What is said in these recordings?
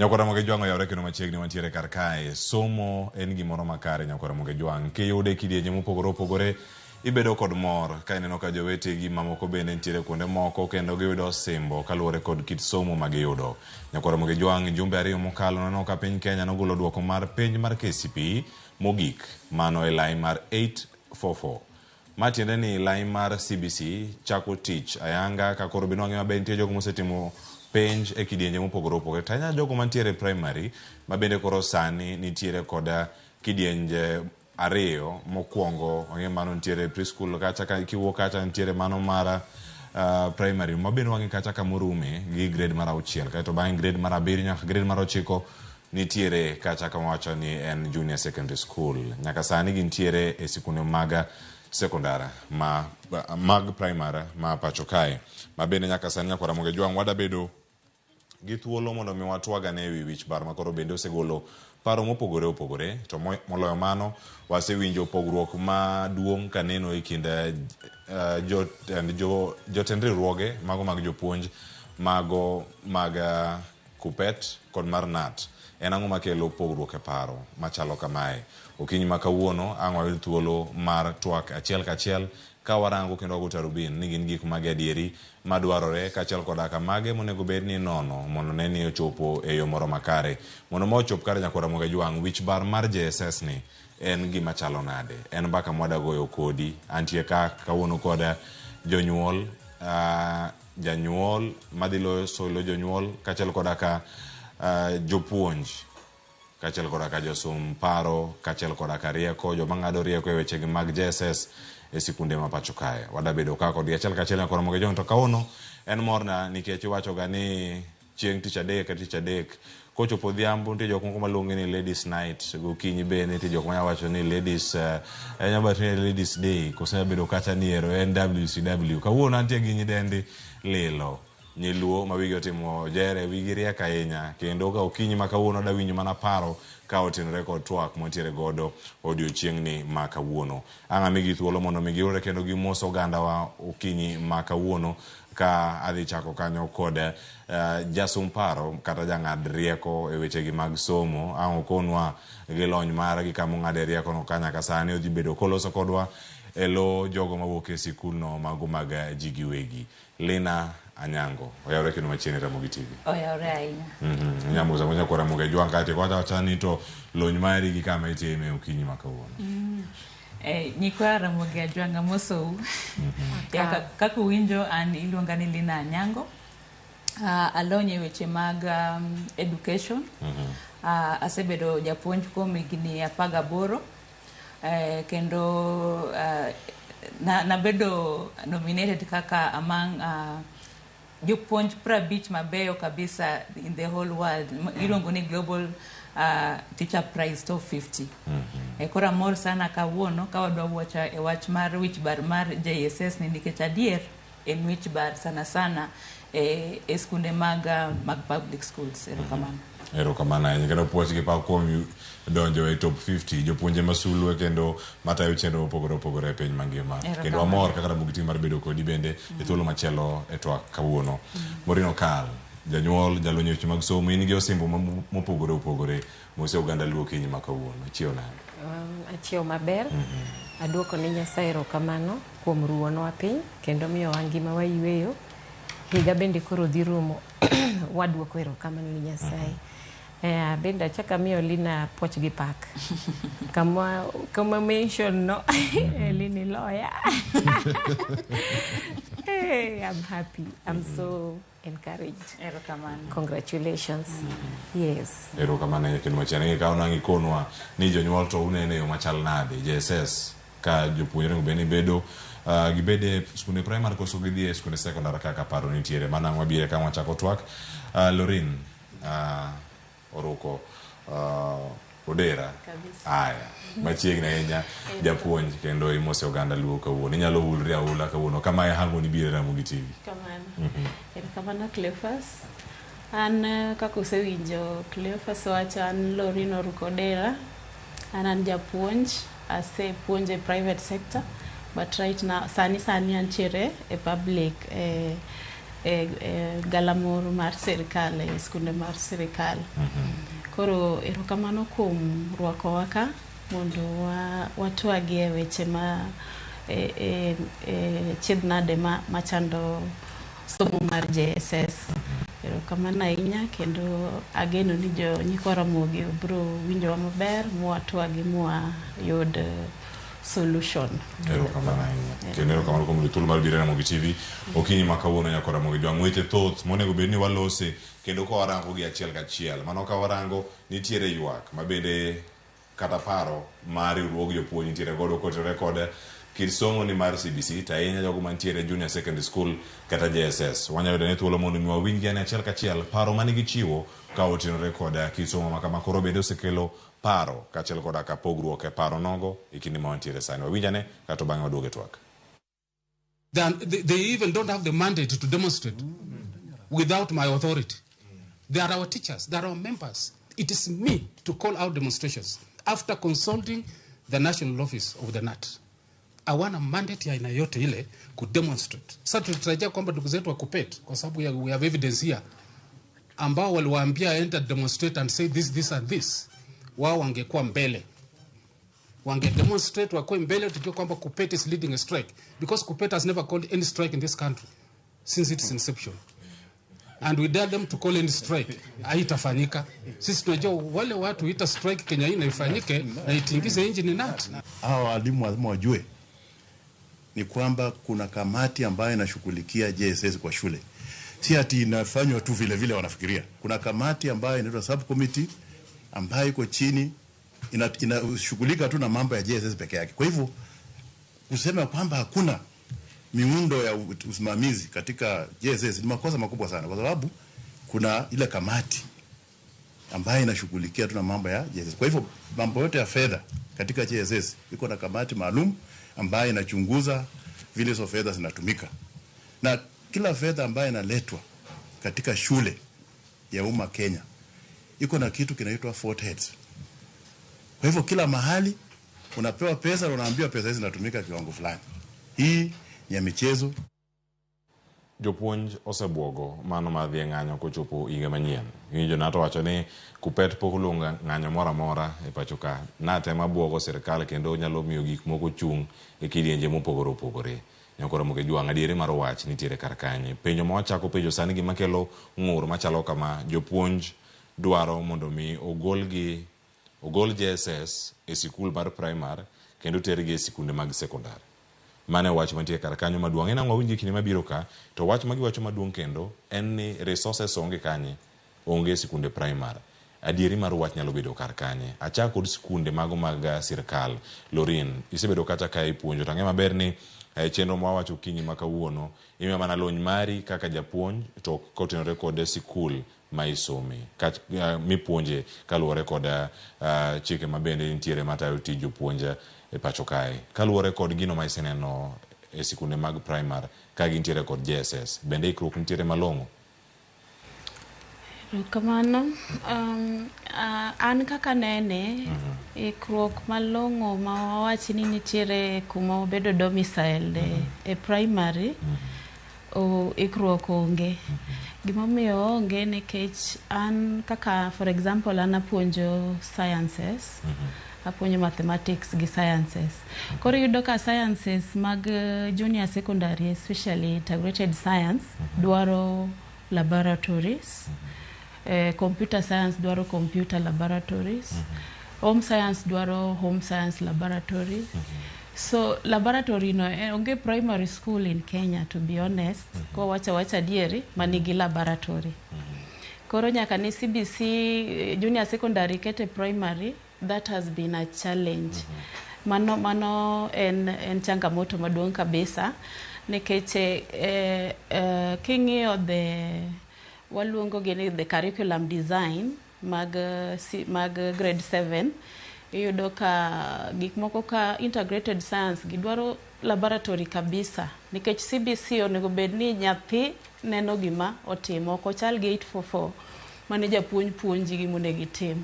Nyakwar Ramogi Jwang' oyawre kendo machiegni wantiere kar kae. Somo en gimoro makare Nyakwar Ramogi Jwang'. Kiyude e kidienje mopogore opogore, ibedo kod mor ka ineno ka jowetegi mamoko bende nitiere kuonde moko kendo giyudo osimbo kaluwore kod kit somo ma giyudo. Nyakwar Ramogi Jwang' jumbe ariyo mokalo naneno ka piny Kenya nogolo duoko mar penj mar KCPE mogik mano e lai mar 844. Ma tiende ni lai mar CBC chako tich ayanga ka koro bende wang'eyo maber nitie jogo mosetimo penj e kidienje mopogore opogore. To ahinya jogo mantiere e primary ma bende koro sani nitiere koda kidienje ariyo mokwongo wang'eyo mano nitiere preschool kacha ka kiwuok kacha nitiere mano mar primary ma bende wang'e kacha kamorume gi grade mar auchiel kaeto bang'e grade mar abiriyo nyaka grade mar ochiko nitiere kacha kama wacho ni en junior secondary school. Nyaka sani gintiere e sikunde mag sekondar ma mag primary ma pacho kae. Ma bende nyaka sani nyakwar Ramogi Ajwang' wadabedo gi thuolo mondo mi watwag ane ewi wich bar ma koro bende osegolo paro mopogore opogore. To moloyo mano, wasewinjo pogruok maduong' kaneno e kind jotend jo jotend riwruoge mago mag jopuonj, mago mag KUPPET kod mar KNUT. En ang'o makelo pogruok e paro machalo kamae? Okinyi ma kawuono ang' wayud thuolo mar twak achiel kachiel ka warango kendo wago tarubin ni gin gik mage adieri madwarore kaachiel koda ka mage monego bed ni inono mondo ne ni ochopo e yo moro makare. Mondo ma ochop kare nyakwar Ramogi Ajwang', wich bar mar JSS ni en gima chalo nade? En mbaka mwada goyo kodi. Antie ka kawuono kod jonyuol, janyuol madhi loso e lo jonyuol kaachiel koda ka jopuonj kaachiel koda ka josum paro kaachiel koda ka rieko joma ng'ado rieko e wechegi mag JSS e sikunde ma pacho kae. Wadabedo ka kodgi achiel kachiel nyaka Ramogi Ajwang' to kawuono en morna nikech iwachoga ni chieng' tich adek ka tich adek kochopo odhiambo nitie jok moko maluonge ni ladies night gokinyi bende nitie jok manya wacho ni ladies uh, wacho ni ladies day koso nyalo bedo kata ni ero en WCW kawuono antie gi nyidendi lilo nyiluo ma wigi otimo jere wigi riek ahinya kendo ka okinyi ma kawuono adwa winjo mana paro ka otenore kod twak mwantiere godo odiochieng'ni ma kawuono ang' amigi thuolo mondo mi giyudre kendo gimos ogandawa okinyi ma kawuono ka adhi chako kanyo kod uh, jasum paro kata jang'ad rieko e wechegi mag somo ang' okonwa gi lony mare gi kama ong'ade riekono ka nyaka sani odhi bedo koloso kodwa e lo jogo mawuok e sikulno mago mag ji giwegi. Lina Anyango, oyawre kendo machiegni Ramogi TV. Oyawre ahinya. Mm -hmm. Nyamusa mocha kwa Ramogi Ajwang' kae to wacha ni to lony mari gi kama itime okinyi ma kawuono. Mm. Eh, nyikwa Ramogi Ajwang' amosou. Mm -hmm. Ya, kaka uwinjo an iluonga ni Lina Anyango. Alony e weche mag education. Mm -hmm. Asebedo japuonj kuom higni 18. Kendo nabedo nominated kaka among jopuonj 50 mabeyo kabisa in the whole world iluongo ni Global Teacher Prize Top 50. Koro amor sana kawuono ka wadwa wuocho e wach mar wich bar mar JSS ni nikech adier en wich bar sana sana e skunde mag public schools. Erokamano. Erokamano ahinya kendo puoch gi pak kuom donjo e top 50 jopuonje masulwe kendo matayo chenro mopogore opogore e piny mangima. Kendo wamor kaka Ramogi TV mar bedo kodi bende e thuolo machielo e twak kawuono. Maureen Okal, janyuol, jalony e weche mag somo, in gi osimbo mopogore opogore mose oganda luo okinyi ma kawuono. Ichiew nade? Achiew maber. Aduoko ne Nyasaye erokamano kuom ruwonwa piny kendo miyowa ngima wayueyo. Higa bende koro dhi rumo. Waduoko erokamano ne Nyasaye. Bende achako amiyo Lina puoch gi pak. Kama mention no, Lina iloya. Hey, I'm happy. I'm so encouraged. Erokamano. Congratulations. Yes. Erokamano ahinya kendo machielo. Ing'e ka unang' ikonwa ni jonyuol to unene e yo machal nade JSS ka jopuonjre onego bed ni bedo gibed e skunde primary koso gidhi e skunde secondary kaka paro nitiere. Mano ang' wabire ka wachako twak. Lorin oruko Odera. Aya, machiegni ahinya japuonj kendo imose oganda luo kawuono. Inyalo hulri ahula kawuono kama e hango ni biro e Ramogi TV. Kamano. Erokamano Cleophas. An kaka usewinjo Cleophas wacho an Lorin Oruko Odera. An japuonj, asepuonjo e private sector but right now sani antiere e public e e galamoro mar sirikal, e skunde mar sirikal. Koro erokamano kuom rwakowa ka mondo watwagie weche ma e chiedh nade machando somo mar JSS. Erokamano ahinya, kendo ageno ni jo nyikwa Ramogi biro winjowa maber mwatwagi mwayud solution. Erokamano ahinya. Kendo erokamano kuom yudo thuolo mar biro e Ramogi TV okinyi ma kawuono. Nyakor Ramogi Jwang', weche thoth monego bed ni walose kendo ka warango gi achiel kachiel. Mano ka warango, nitiere ywak ma bende kata paro mar riwruog jopuonj nitiere godo kotenore kod kit somo ni mar CBC, to ahinya jogo mantiere junior secondary school kata JSS. Wanyalo yudo ne thuolo mondo mi wawinj gi ane achiel kachiel paro mane gichiwo ka otenore kod kit somo ma kama. Koro bende osekelo paro kaachiel koda ka pogruok e paro nogo e kinde ma wantiere sani. Wawinj ane kato bang'e waduogo e twak. They even don't have the mandate to demonstrate without my authority. They are our teachers, they are our members. It is me to call out demonstrations after consulting the national office of the KNUT. Hawana mandate ya aina yote ile kudemonstrate. Sasa tulitarajia kwamba ndugu zetu wa KUPPET, kwa sababu we have evidence here, ambao waliwaambia enter demonstrate and say this, this and this, wao wangekuwa mbele, wange demonstrate, wakuwe mbele, tujue kwamba KUPPET is leading a strike, because KUPPET has never called any strike in this country since its inception, and we dare them to call any strike. Haitafanyika. Sisi tunajua wale watu ita strike Kenya hii na ifanyike na itingize nchi ni KNUT. Hawa walimu lazima wajue ni kwamba kuna kamati ambayo inashughulikia JSS kwa shule, si ati inafanywa tu vile vile wanafikiria. Kuna kamati ambayo inaitwa subcommittee ambayo iko chini, inashughulika tu na mambo ya JSS peke yake. Kwa hivyo kusema kwamba hakuna miundo ya usimamizi katika JSS ni makosa makubwa sana, kwa sababu kuna ile kamati ambayo inashughulikia tu na mambo ya JSS. Kwa hivyo mambo yote ya fedha katika JSS iko na kamati maalum ambayo inachunguza vile hizo fedha zinatumika, na kila fedha ambayo inaletwa katika shule ya umma Kenya iko na kitu kinaitwa vote heads. Kwa hivyo kila mahali unapewa pesa na unaambiwa pesa hizi zinatumika kiwango fulani. Hii ni ya michezo. Jopuonj osebuogo mano mar dhi e ng'anyo kochopo higa manyien. Iwinjo nato wacho ni KUPPET pok oluongo ng'anyo moro amora e pacho ka. KNUT ema buogo sirikal kendo nyalo miyo gik moko chung' e kidienje mopogore opogore. Nyakor Ramogi Jwang', adieri mar wach nitiere kar kanye? Penjo ma wachako penjo sani, gima kelo ng'ur machalo kama, jopuonj dwaro mondo mi ogolgi, ogol JSS e sikul mar primary kendo tergi e sikunde mag sekondar. Mano e wach mantie kar kanyo maduong'. En ang'o wawinj e kinde mabiro ka, to wach ma giwacho maduong' kendo en ni resources onge kanye, onge e sikunde primary. Adieri mar wach nyalo bedo kar kanye? Achak kod sikunde mago mag sirkal. Lorin, isebedo kata ka ipuonjo, to ang'e maber ni e chenro ma wawacho okinyi ma kawuono, imiyo mana lony mari kaka japuonj to kotenore kod sikul ma isome mipuonje kaluwore kod chike ma bende nitiere matayo tij jopuonj e pacho kae. Kaluwore kod gino ma iseneno e sikunde mag primary ka gintiere kod JSS, bende ikruok nitiere malong'o? Erokamano. An kaka nene, ikruok malong'o ma wawach ni nitiere kuma obedo domiciled e primary, ikruok onge. Gimomiyo onge, nikech an kaka, for example, an apuonjo sciences, apuonjo mathematics gi sciences. Koro iyudo ka sciences mag junior secondary, especially integrated science, dwaro laboratories. Computer science dwaro computer laboratories. Home science dwaro home science laboratory. So laboratory no onge primary school in Kenya, to be honest, kowacho wacha adieri, manigi laboratory. Koro nyaka ni CBC junior secondary kete primary, that has been a challenge. Mano en changamoto maduong' kabisa, nikech king'iyo the waluongo gi ni the curriculum design mag grade 7, iyudo ka gik moko ka integrated science gidwaro laboratory kabisa, nikech CBC onego bed ni nyathi neno gima otimo, ok ochal gi 844 mane japuonj puonji gima onego itim.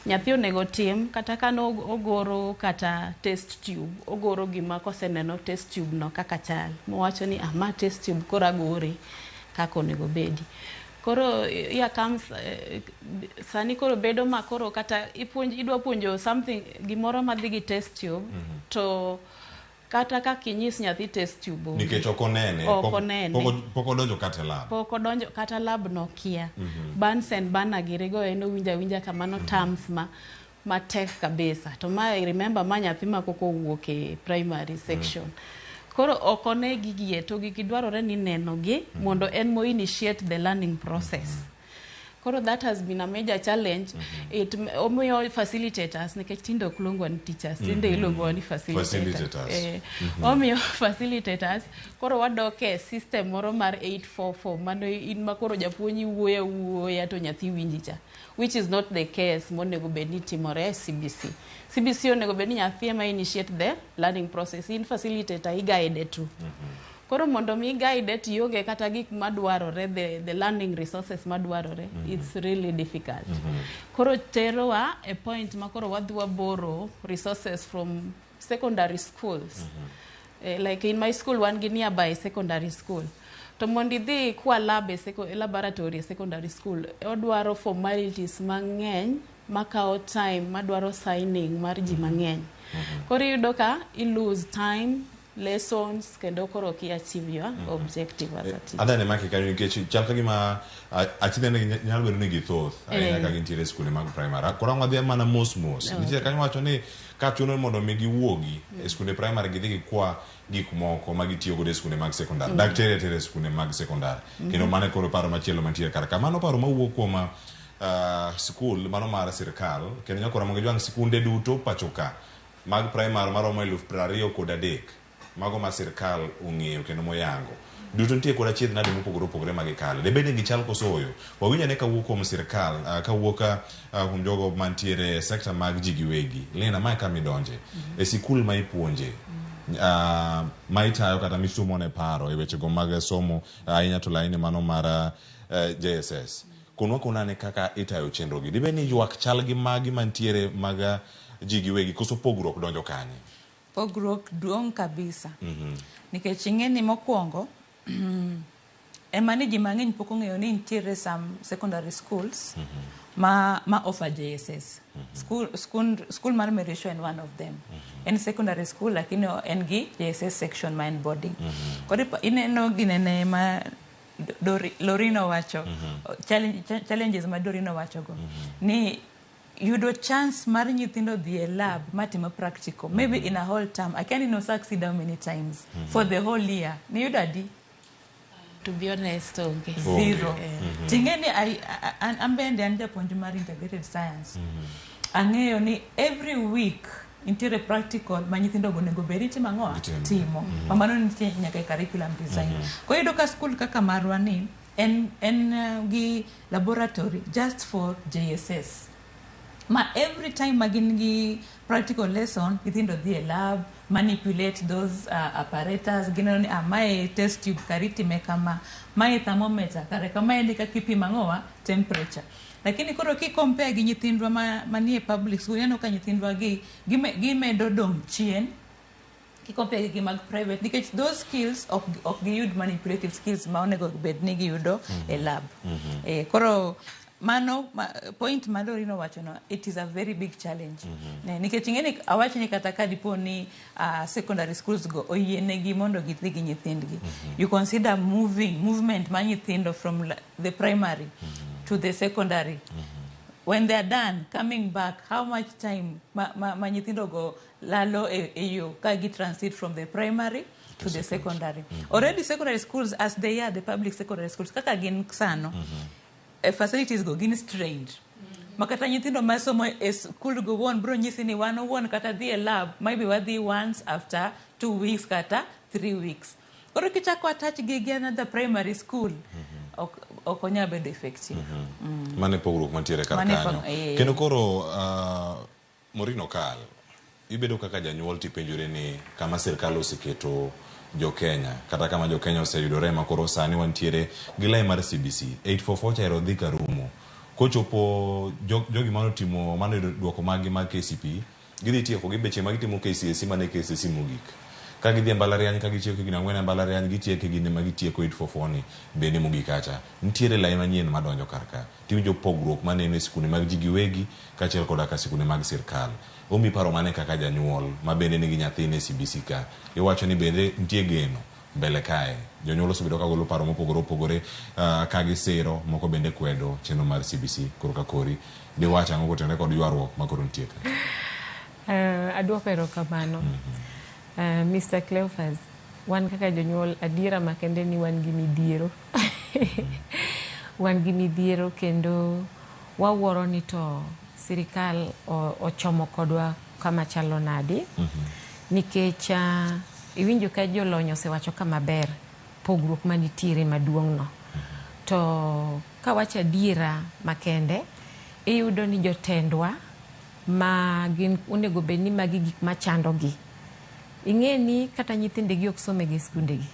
Nyathi onego tim kata ka ogoro kata test tube, ogoro gima koseneno test tube no kaka chal, mowacho ni, "Ah, ma test tube, koro agore." kaka onego bedi. Koro here comes sani koro bedo ma koro kata ipuonj idwa puonjo something gimoro madhi gi test tube to kata kaka inyis nyathi test tube onge. Nikech ok onene. Ok onene. Pok odonjo kata e lab. Pok odonjo kata lab nokia. Bunsen burner girigo en owinjo awinja kamano terms ma matek kabisa. To ma remember ma nyathi ma koko owuok e primary section. Koro ok one gigi e to gigi dwarore ni neno gi mondo en mo initiate the learning process. Koro that has been a major challenge. It omiyo facilitators nikech tinde ok luongwa ni teachers, tinde iluongowa ni facilitators. Facilitators. Omiyo facilitators koro wadok e system moro mar 844 mano in ma koro japuonj iwuoyo awuoya to nyathi winji cha, which is not the case monego bed ni timore e CBC. CBC onego bed ni nyathi ema initiate the learning process, in facilitator i guide tu. Koro mondo mi guide to ionge kata gik madwarore, the learning resources madwarore, it's really difficult. Koro terowa e point ma koro wadhi waboro resources from secondary schools. Like in my school wan gi nearby secondary school. To mondo idhi ikwa lab e laboratory e secondary school, odwaro formalities mang'eny makawo time, madwaro signing mar ji mang'eny. Koro iyudo ka i lose time, lessons, kendo koro ok i achieve your objective as a teacher. Adane maki kanyo nikech chal ka gima achiedh nyalo bedo ni githoth ahinya ka gintiere e skunde mag primary. Koro ang' wadhi mana mos mos. Nitie kanyo wacho ni ka chuno ni mondo mi giwuogi e skunde primary gidhi gikwa gik moko ma gitiyo godo e skunde mag sekondar. Dak tere tere e skunde mag sekondar. Kendo mano e koro paro machielo mantiere kar ka. Mano paro mawuok kuom skul mano mar sirkal kendo nyaka Ramogi Jwang' skunde duto pacho ka mag primary maromo 23,000 mago ma sirkal ong'eyo kendo moyango duto nitie kod achiedh nade mopogore opogore ma gikale. Debed ni gichal koso ooyo. Wawinj ane kawuok kuom sirkal, kawuok kuom jogo mantiere e sekta mag ji giwegi. Lina, mae kama idonje. E sikul ma ipuonje, ma itayo kata misumo ne paro e wechego mag somo ahinya to laini mano mar JSS. Konwa kona kaka itayo chenro gi. Dibed ni ywak chal gi magi mantiere mag ji giwegi koso pogruok donjo kanye? Pogruok duong' kabisa. Nikech ing'e ni mokwongo ema ni ji mang'eny pok ong'eyo ni nitiere some secondary schools ma offer JSS. School mar Merisho en one of them. En secondary school lakini en gi JSS section ma en boarding. Koro ineno ginene ma Lorino wacho, challenges ma Dorino wacho go ni yudo chance mar nyithindo dhi e lab matimo practical maybe in a whole term akia ni no succeed how many times for the whole year niyudo adi? To be honest, onge. Zero. Ting'e ni an bende an japuonj mar integrated science, ang'eyo ni every week nitiere practical ma nyithindo go onego bed ni timo ang'o? Gitimo. Timo. Ma mano nitie nyaka e curriculum design. Koro iyudo ka school kaka marwa ni en gi laboratory just for JSS ma every time ma gin gi practical lesson nyithindo dhi e lab, manipulate those apparatus, gineno ni ah, mae test tube kare itime kama, mae thermometer kare kama en kaka ipimo ang'owa temperature. Lakini koro ki compare gi nyithindwa ma manie public school, ineno ka nyithindwa gi gimedo dong' chien ki compare gi mag private nikech those skills ok giyud manipulative skills ma onego bed ni giyudo e lab. Koro mano point ma Dorino wacho no, it is a very big challenge. Nikech ing'e ni awach ni kata ka dipo ni secondary schools go oyienegi mondo gidhi gi nyithindgi, you consider movement mar nyithindo from the primary to the secondary. When they are done coming back, how much time ma nyithindo go lalo e yo ka gi transit from the primary to the secondary? Already secondary schools as they are, the public secondary schools kaka gin sano, facilities go gin strained ma kata nyithindo masomo e school go wuon bro nyisi ni wan owuon kata dhi e lab maybe wadhi once after 2 weeks kata 3 weeks. Koro kichako attach gi gi another primary school, ok onyal bedo effective. Mano e pogruok mantiere kar Mano e kanyo. Kendo koro Morino Kal, ibedo kaka janyuol tipenjori ni kama sirkal oseketo jo Kenya kata kama jo Kenya oseyudore ma koro sani wantiere gi lai mar CBC 844 cha ero dhi karumo kochopo jogi manotimo manoyudo duoko maggi mag KCPE gidhi tieko gi beche ma gitimo KCSE mane KCSE mogik. Ka gidhi e mbalariany ka gitieko higni ang'wen e mbalariany gitieko higni ma gitieko 844 ni bende mogik kacha. Nitiere lai manyien madonjo kar ka. Tiwinjo pogruok maneno e sikunde mag ji giwegi kaachiel koda ka sikunde mag sirkal. Omi paro mane kaka janyuol ma bende nigi nyathine e CBC ka? Iwacho ni bende nitie geno mbele kae. Jonyuol osebedo ka golo paro mopogore opogore ka gisiro, moko bende kwedo chenro mar CBC. Koro ka kori, diwach ang'o kotenore kod ywaruok ma koro nitie ka? Aduoko erokamano. Mr. Cleophas, wan kaka jonyuol adiera makende ni wan gi midhiero. Wan gi midhiero kendo wawuoro ni to sirikal ochomo kodwa kama chalo nadi. Nikech iwinjo ka jolony osewacho ka maber pogruok manitiere maduong' no. To kawacho adiera makende, iyudo ni jotendwa ma gin onego bed ni magi gik machando gi. Ing'e ni kata nyithindegi ok som e skundegi.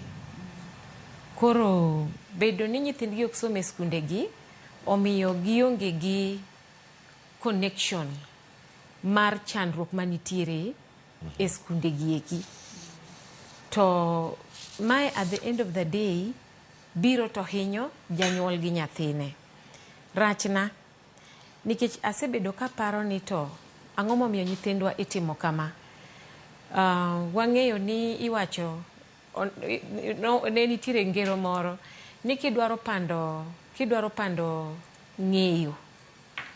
Koro bedo ni nyithindgi ok som e skundegi omiyo gionge gi connection mar chandruok manitiere e skundegi eki. To mae at the end of the day biro to hinyo janyuol gi nyathine. Rachna nikech asebedo kaparo ni to ang'o momiyo nyithindwa itimo kama. Wang'eyo ni iwacho ne nitiere ngero moro ni kidwaro pando ng'eyo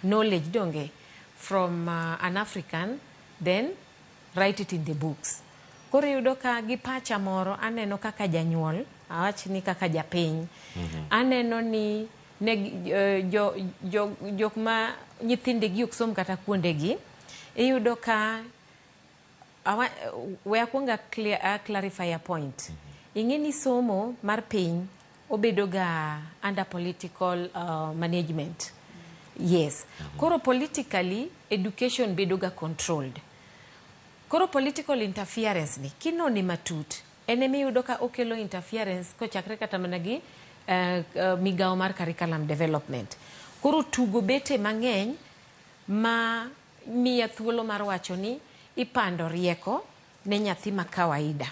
knowledge donge from an African, then write it in the books. Koro iyudo ka gi pacha moro aneno kaka janyuol, awach ni kaka japiny, aneno ni ne jo, jo, jok ma nyithindegi ok som kata kuondegi, iyudo ka we akwong a clear, a clarify a point. Ing'e ni somo mar piny obedo ga under political management. Yes. Koro politically education bedo ga controlled. Koro political interference ni kinone matut en emiyudo ka okelo interference kochakre kata mana gi migawo mar curriculum development. Koro tugo bete mang'eny ma miya thuolo mar wacho ni ipando rieko ne nyathi ma kawaida.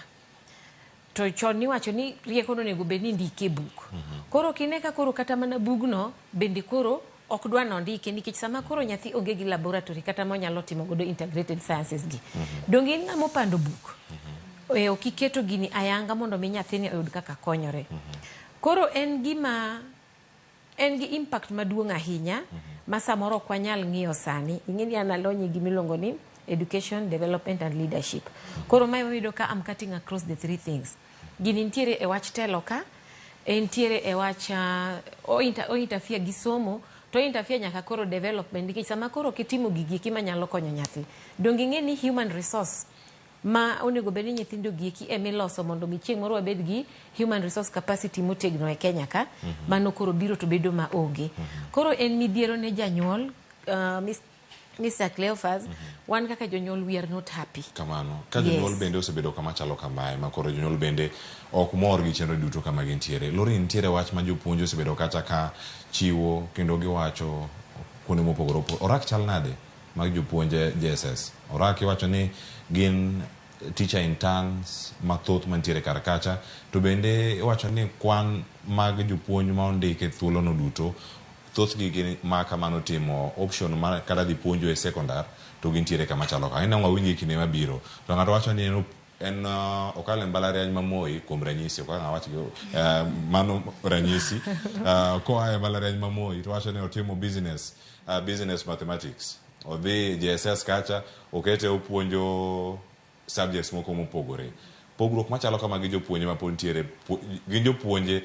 To chon niwacho ni rieko no onego bed ni indike e buk. Koro kine ka koro kata mana bugno bende koro ok dwa nondike nikech sama koro nyathi onge gi laboratory kata monyalo timo godo integrated sciences gi. Donge in ng'ama opando buk? Ok iketo gini ayanga mondo mi nyathini oyud kaka konyore. Koro en gima en gi impact maduong' ahinya ma samoro ok wanyal ng'iyo sani. Ing'e ni an alony e gimiluongo ni education, development and leadership. Koro mae wayudo ka I'm cutting across the three things. Gini nitiere e wach telo ka, entiere e wach o interfere gi somo, to interfere nyaka koro development nikech sama koro kitimo gigi eki manyalo konyo nyathi. Donge ing'e ni human resource ma onego bed ni nyithindo gi eki emiloso mondo mi chieng' moro wabed gi human resource capacity motegno e Kenya ka, mano koro biro to bedo maonge. Koro en midhiero ne janyuol, Mr. Cleophas, wan kaka jonyuol we are not happy. Kamano. Ka jonyuol bende osebedo kama chalo kamae, ma koro jonyuol bende ok mor gi chenro duto kama gintiere. Lori, nitiere wach ma jopuonj osebedo kacha ka chiwo kendo giwacho kuonde mopogore opogore. Orak chal nade mag jopuonj JSS? Orak iwacho ni gin teacher interns mathoth mantiere kar kacha, to bende iwacho ni kwan mag jopuonj ma ondik e thuolono duto thothgi gin ma kamano timo option mar kata dhi puonjo e sekondar to gintiere kama chalo kama. Ineno wawinji e kinde mabiro. To ng'ato wacho ni en okalo e mbalariany ma Moi kuom ranyisi, ok ang' awach gi mano ranyisi. Koa e mbalariany ma Moi to wacho ni otimo business mathematics. Odhi JSS kacha okete opuonjo subjects moko mopogore. Pogruok machalo kama gi jopuonje ma pod nitiere gin jopuonje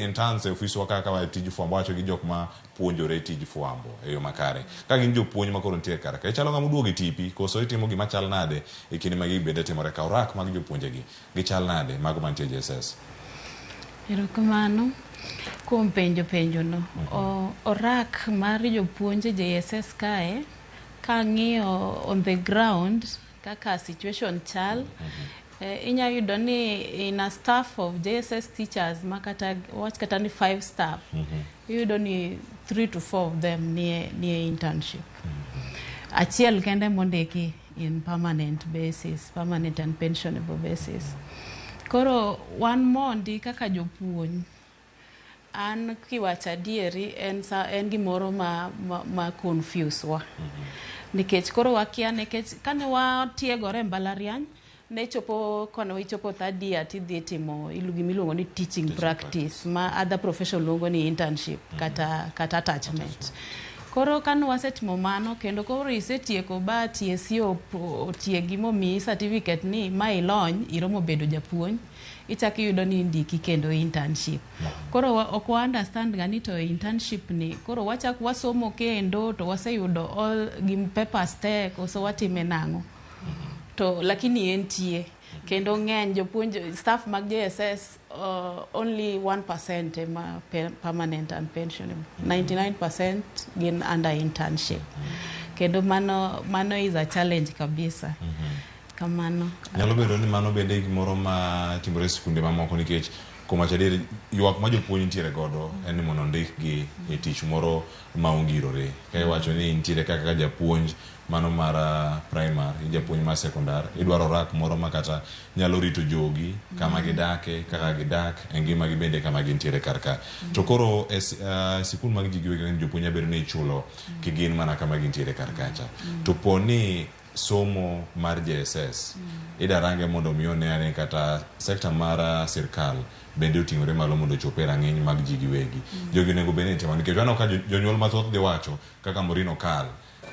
interns e ofiswa kaka wa tij fwambo wacho gi jok ma puonjore tij fwambo e yo makare. Ka gin jopuonj ma koro nitiere kar ka, ichalo ng'ama oduogo e tipi koso itimo gima chal nade e kinde ma gigi bende timore ka orak mag jopuonje gi gichal nade mago mantie JSS? Erokamano kuom penjo penjono. Orak mar jopuonj e JSS kae, kang'iyo on the ground kaka situation chal, inya yudo ni in a staff of JSS teachers ma kata wach kata ni 5 staff, iyudo ni 3 to 4 of them nie internship. Achiel kende mondiki in permanent basis, permanent and pensionable basis. Koro wan mondi kaka jopuonj, an kiwacho adieri en, sa, en gimoro ma confuse wa. Nikech koro wakia, nikech kane watiegore e mbalariany, ne chopo kane ichopo third year tidhi timo gimiluongo ni teaching practice, ma other profession luongo ni internship kata attachment. Koro kane wasetimo mano kendo koro isetieko ba TSC otiegi momiyi certificate ni ma ilony iromo bedo japuonj, ichako iyudo ni indiki kendo internship. Koro ok wa understand ga ni to internship ni koro wachak wasomo kendo to waseyudo all gim papers te, koso watime nang'o? To lakini entie kendo ng'eny jopuonj, staff mag JSS, only 1% ema permanent and pensionable, 99% gin under internship. Kendo mano is a challenge kabisa kamano. Nyalo bedo ni mano bende gimoro ma timore e sikunde mamoko, nikech kuom wacho adier, ywak ma jopuonj nitiere godo en ni mondo ondikgi e tich moro ma ongirore. Ka iwacho ni nitiere kaka japuonj mano mar primary, japuonj mar secondary, idwaro rak moro ma kata nyalo rito jogi kama gidake, kaka gidak e ngimagi, bende kama gintiere kar ka. To koro e sikul mag ji giwegi, jopuonj bedo ni ichulo kigin mana kama gintiere kar kacha. To po ni somo mar JSS idarange mondo mi one ane kata sekta mar sirkal bende oting'ore malo mondo ochop e rang'iny mag ji giwegi, jogi onego bed ni itimo, nikech waneno ka jonyuol mathoth dhi wacho kaka Morino Kal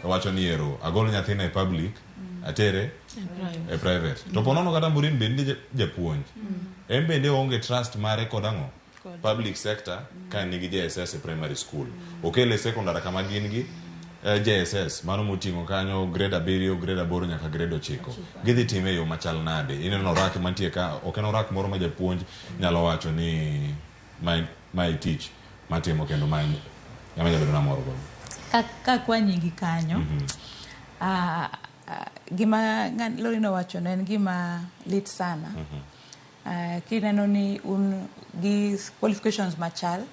wacho ni ero agolo nyathina e public atere e private. To ponono kata Morin bende japuonj, en bende oonge trust mare kod ang'o public sector. Ka nigi JSS e primary school, okele secondary kama gin gi JSS mano moting'o kanyo grade 7, grade 8 nyaka grade 9, gidhi time e yo machal nade? Ineno orak mantie ka ok en orak moro ma japuonj nyalo wacho ni mae tich matimo kendo mae ema nyalo bedo namor godo. Ka kwanyigi kanyo, gima Lorino wacho no en gima lit sana. Kineno ni un gi qualifications machal,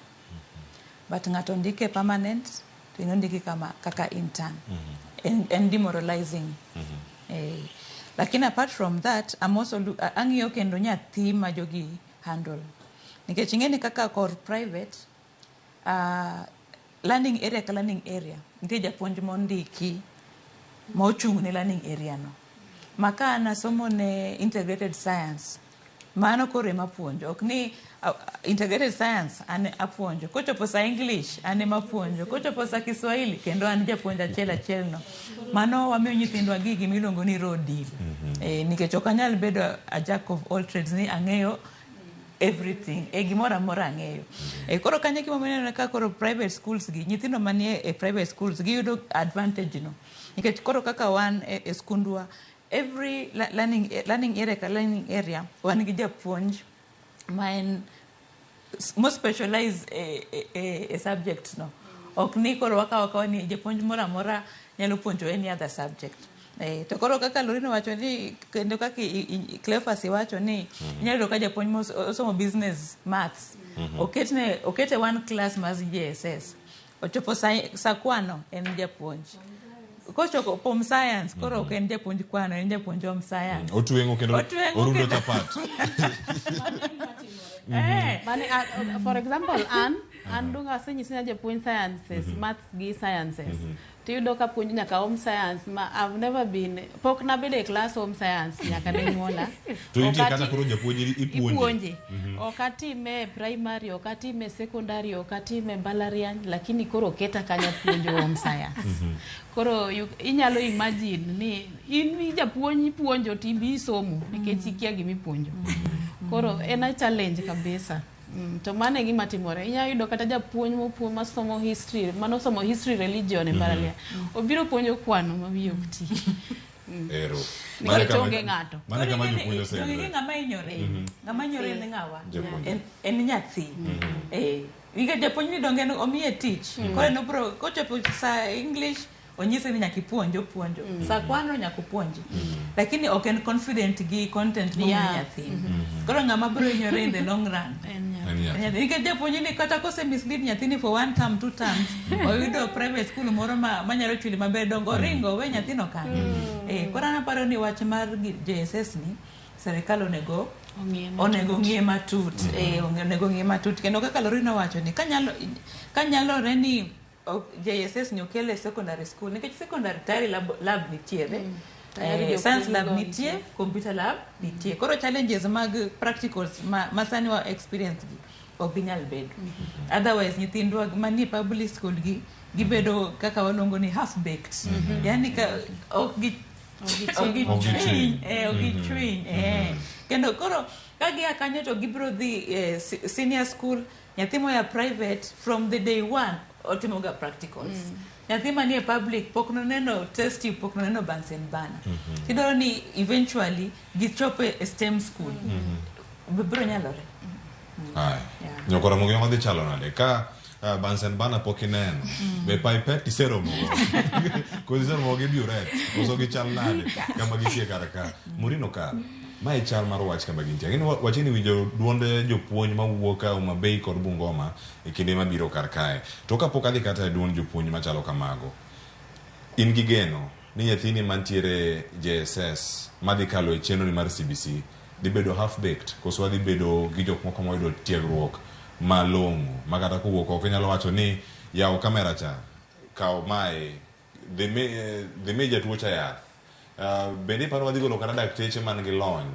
but ng'ato ndike permanent to in ondiki kama kaka intern, en demoralizing. Lakini apart from that, I'm also ang'iyo kendo nyathi ma jogi handle, nikech ing'e ni kaka kor private, learning area ka learning area nitie japuonj mondiki ma ochung' ne learning area no. Ma ka an asomo ne integrated science, mano koro ema puonjo, ok ni integrated science an apuonjo, kochopo sa English an ema apuonjo, kochopo sa Kiswahili kendo an japuonj achiel achiel no. Mano wamiyo nyithindwa gi gimiluongo ni raw deal, nikech ok anyal bedo a jack of all trades ni ang'eyo everything e gimoro amora ang'eyo. Koro kanyo gima ineno ka koro private schools gi nyithindo manie e private schools giyudo advantage no, nikech koro kaka wan e skundwa, every learning area ka learning area wan gi japuonj ma en mo specialize e subject no. Ok ni koro wakawo akawa ni japuonj moro amora nyalo puonjo any other subject. To koro kaka Lorino wacho ni kendo kaka Cleophas iwacho ni inyalo yudo ka japuonj osomo business maths, oketne okete one class mar JSS, ochopo sa kwano en japuonj, kochopo pom science koro ok en japuonj kwano, en japuonj home science. Otweng'o kendo. Otweng'o orundo kendo. Chapat. Mane, for example, an dong asenyisi ni ajapuonj sciences, maths gi sciences. Tiyudo ka puonjo nyaka home science ma I've never been, pok nabedo e class home science nyaka ne nyuola. To nitie Ok kata koro japuonj ipuonje. Ipuonje. Ok atime e primary, ok atime e secondary, ok atime e mbalariany, lakini koro oketa kanyo puonjo home science. Koro inyalo imagine ni in japuonj ipuonjo tibi isomo nikech ikia gimipuonjo. Koro en a challenge kabisa. To mano e gima timore. Inyalo yudo kata japuonj mopuonj masomo history, manosomo history, religion e mbalariany. Obiro puonjo kwano ma wiye ok ti. Ero. Nikech onge ng'ato. Mano e kama jopuonj Jogi osendre. ng'ama hinyore, ng'ama hinyore en ng'awa? Japuonj. En nyathi. Nikech japuonj ni donge en omiye tich. Koro en obro kochopo sa English onyise ni nyaka ipuonj, opuonjo. Sa kwano nyaka opuonji. Lakini ok en confident gi content momiyo nyathi. Koro ng'ama biro hinyore in the long run. En nyathi. En nyathi. Nikech japuonj ni kata kose mislead nyathini for one term, two terms, oyudo private school moro ma manyalo chuli maber, dongo oringo owe nyathino kanyo. Koro an aparo ni wach mar JSS ni serikal onego Ong'iye matut. Onego ng'iye matut. Onego ng'iye matut. Kendo kaka Lorraine owacho ni kanyalore ni JSS ni okel e secondary school, nikech secondary tayari lab nitiere. Tayari Science jopuonj lab go nitie, computer lab nitie. Koro challenges mag practicals ma sani wa experience gi ok ginyal bedo. Otherwise nyithindwa manie public school gi gibedo kaka waluongo ni half baked. Yani ka ok gi ok gi Ok gichwiny. chwiny, ok gichwiny, eh. Kendo koro ka gia kanyo to gibiro dhi senior school, nyathi moya private from the day one otimo ga practicals. Nyathi manie public pok noneno test tube, pok noneno Bunsen burner. Tidwaro ni eventually gichop e STEM school. Biro nyalore. Aya. Yeah. Nyokora Ramogi Jwang' dhi chalo nade ka Bunsen burner pok ineno, be pipette iseromo go, koso iseromo gi burette, koso gichal nade kama gitie kar ka Murino kar mae chal mar wach kama gintie? Ang'e ni wachni winjo duonde jopuonj mawuok Homa Bay kod Bungoma e kinde mabiro kar kae. To kapok adhi kata e duond jopuonj machalo kamago, in gi geno ni nyathini mantiere JSS madhi kalo e chenro ni mar CBC dhi bedo half baked, koso wadhi bedo gi jok moko moyudo tiegruok malong'o ma kata kowuok oko inyalo wacho ni yaw kamera cha, kaw mae, dhi mi jatuo cha yath? Bende iparo wadhi golo kata dakteche man gi lony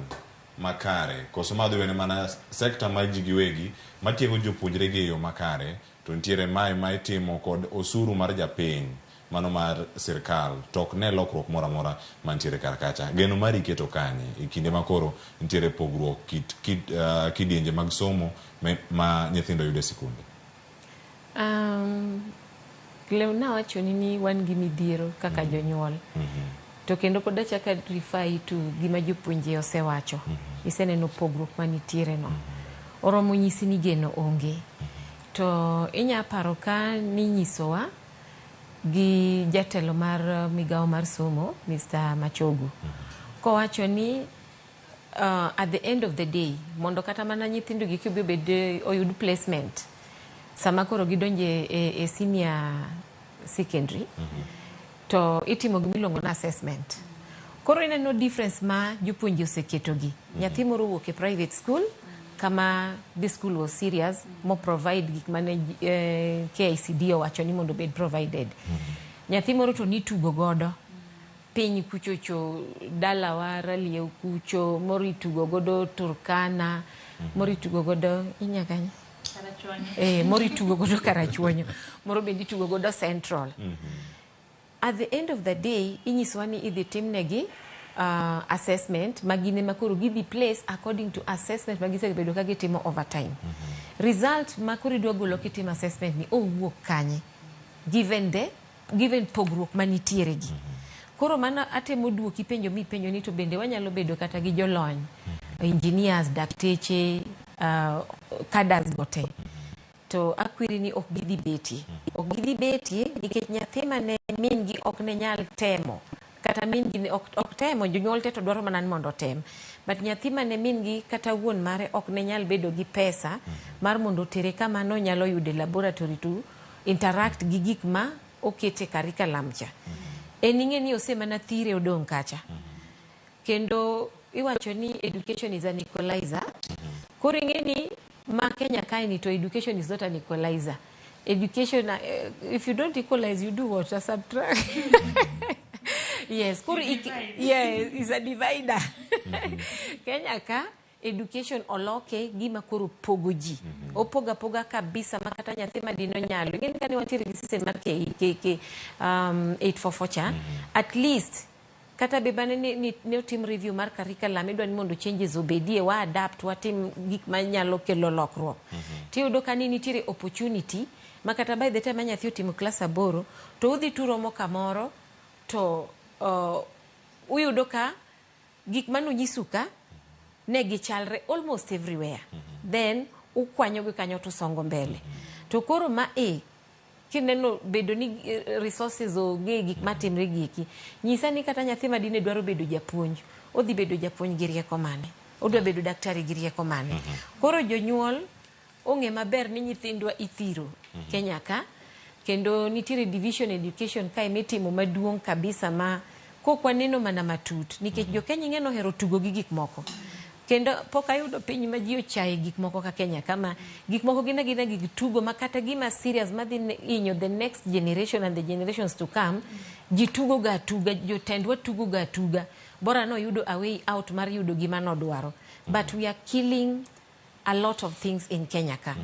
makare, koso ma dhi wene mana sekta mar ji giwegi matiego jopuonjre gi e yo makare, to nitiere mae ma itimo kod osuru mar japiny, mano mar sirkal, to ok ne lokruok moro amora mantiere kar kacha? Geno mari iketo kanye e kinde ma koro nitiere pogruok kit kidienje mag somo ma nyithindo yudo e sikunde? Leo nawachoni ni wan gi midhiero kaka jonyuol. To kendo pod achako refer to gima jopuonje osewacho. Iseneno pogruok manitiere no. Oromo nyisi ni geno onge. To inya paro ka ninyisowa gi jatelo mar migawo mar somo, Mr. Machogu, kowacho ni at the end of the day, mondo kata mana nyithindo gi kibiro bed oyud placement sama koro gidonje e senior secondary, to itimo gimiluongo ni assessment. Koro ineno difference ma jopuonje oseketogi. Nyathi moro owuok e private school kama the school was serious mo provide gik mane KICD owacho ni mondo obed provided. Nyathi moro to nitugo godo piny kuchocho, dalawa Raliew kucho, moro itugo godo Turkana, moro itugo godo inya kanye? Moro itugo godo Karachuonyo, moro bende itugo godo Central. At the end of the day, inyisowa ni idhi timnegi assessment ma gin ema koro gidhi place according to assessment ma gisebedo ka gitimo over time. Result ma koro idwa golo kitimo assessment ni owuok kanye, given pogruok manitiere gi? Koro mano atemo duoki penjo mipenjo ni to bende wanyalo bedo kata gi jolony, engineers, dakteche, cadres go te. To akwiri ni ok gidhi betie. Ok gidhi betie nikech nyathi mane min gi ok ne nyal temo, kata min gi ne ok temo, jonyuol te to dwaro mana ni mondo otem. But nyathi mane min gi kata wuon mare ok ne nyal bedo gi pesa mar mondo otere kama nonyalo yude laboratory to interact gi gik ma okete curriculum cha. En ing'e ni osemana thire odong' kacha. Kendo iwacho ni education is an equalizer. Koro ing'e ni ma Kenya kae ni to education is not an equalizer. Education, if you don't equalize, you do what? A subtract. Yes, koro yes, is a divider. Kenya ka education oloke gima koro pogo ji. Opoga poga kabisa ma kata nyathi ma dino nyalo. Ing'e ni kane wantiere gi system mar K 844 cha, at least kata be bane ne otim review mar curriculum, idwa ni mondo changes obedie, wa adapt, watim gik manyalo kelo lokruok. Tiyudo ka ni nitiere opportunity ma kata by the time ma nyathi otimo klas 8 to udhi turomo kamoro to uyudo ka gik manonyisu ka ne gichalre almost everywhere. Then ukwanyo gi kanyo to usongo mbele. To koro ma e kineno bedo ni resources onge, gik matimre gieki nyisa ni kata nyathi ma dine dwaro bedo japuonj odhi bedo japuonj gi rieko mane, odwa bedo daktari gi rieko mane? Koro jonyuol ong'e maber ni nyithindwa ithiro Kenya ka kendo nitiere division education kae mitimo maduong' kabisa ma kok waneno mana matut nikech jo Kenya ing'e nohero tugo gi gik moko kendo pok ayudo piny ma ji ochaye gik moko ka Kenya kama gik moko gin agina gig tugo ma kata gima serious madhi hinyo the next generation and the generations to come ji tugo ga atuga jotendwa tugo ga atuga bora noyudo a way out mar yudo gima nodwaro but we are killing a lot of things in Kenya ka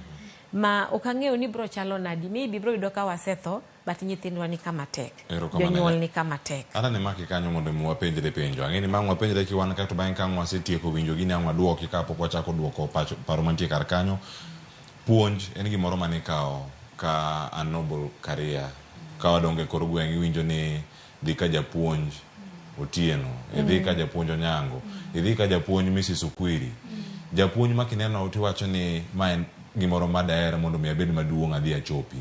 ma ok ang'eyo ni bro chalo nadi maybe bro yudo ka wasetho but nyithindwa ni kama tek Erokamano. jonyuol ni kama tek Ata ni maki kanyo mondo mi wapenjre penjo. Ang'e ni mang' wapenjre ki wan ka to bang'e ka ang' wasetieko winjo gini ang' waduoki kapok wachako duoko pacho paro mantie kar kanyo. Puonj en gimoro mane ikawo ka a noble career. Ka wadongo e kor gweng' iwinjo ni dhi ka japuonj Otieno, idhi ka japuonj Onyango, idhi ka japuonj Mrs. Okwiri. Japuonj ma kineno tiwacho ni ma en gimoro ma daher mondo mi abed maduong' adhi achopi.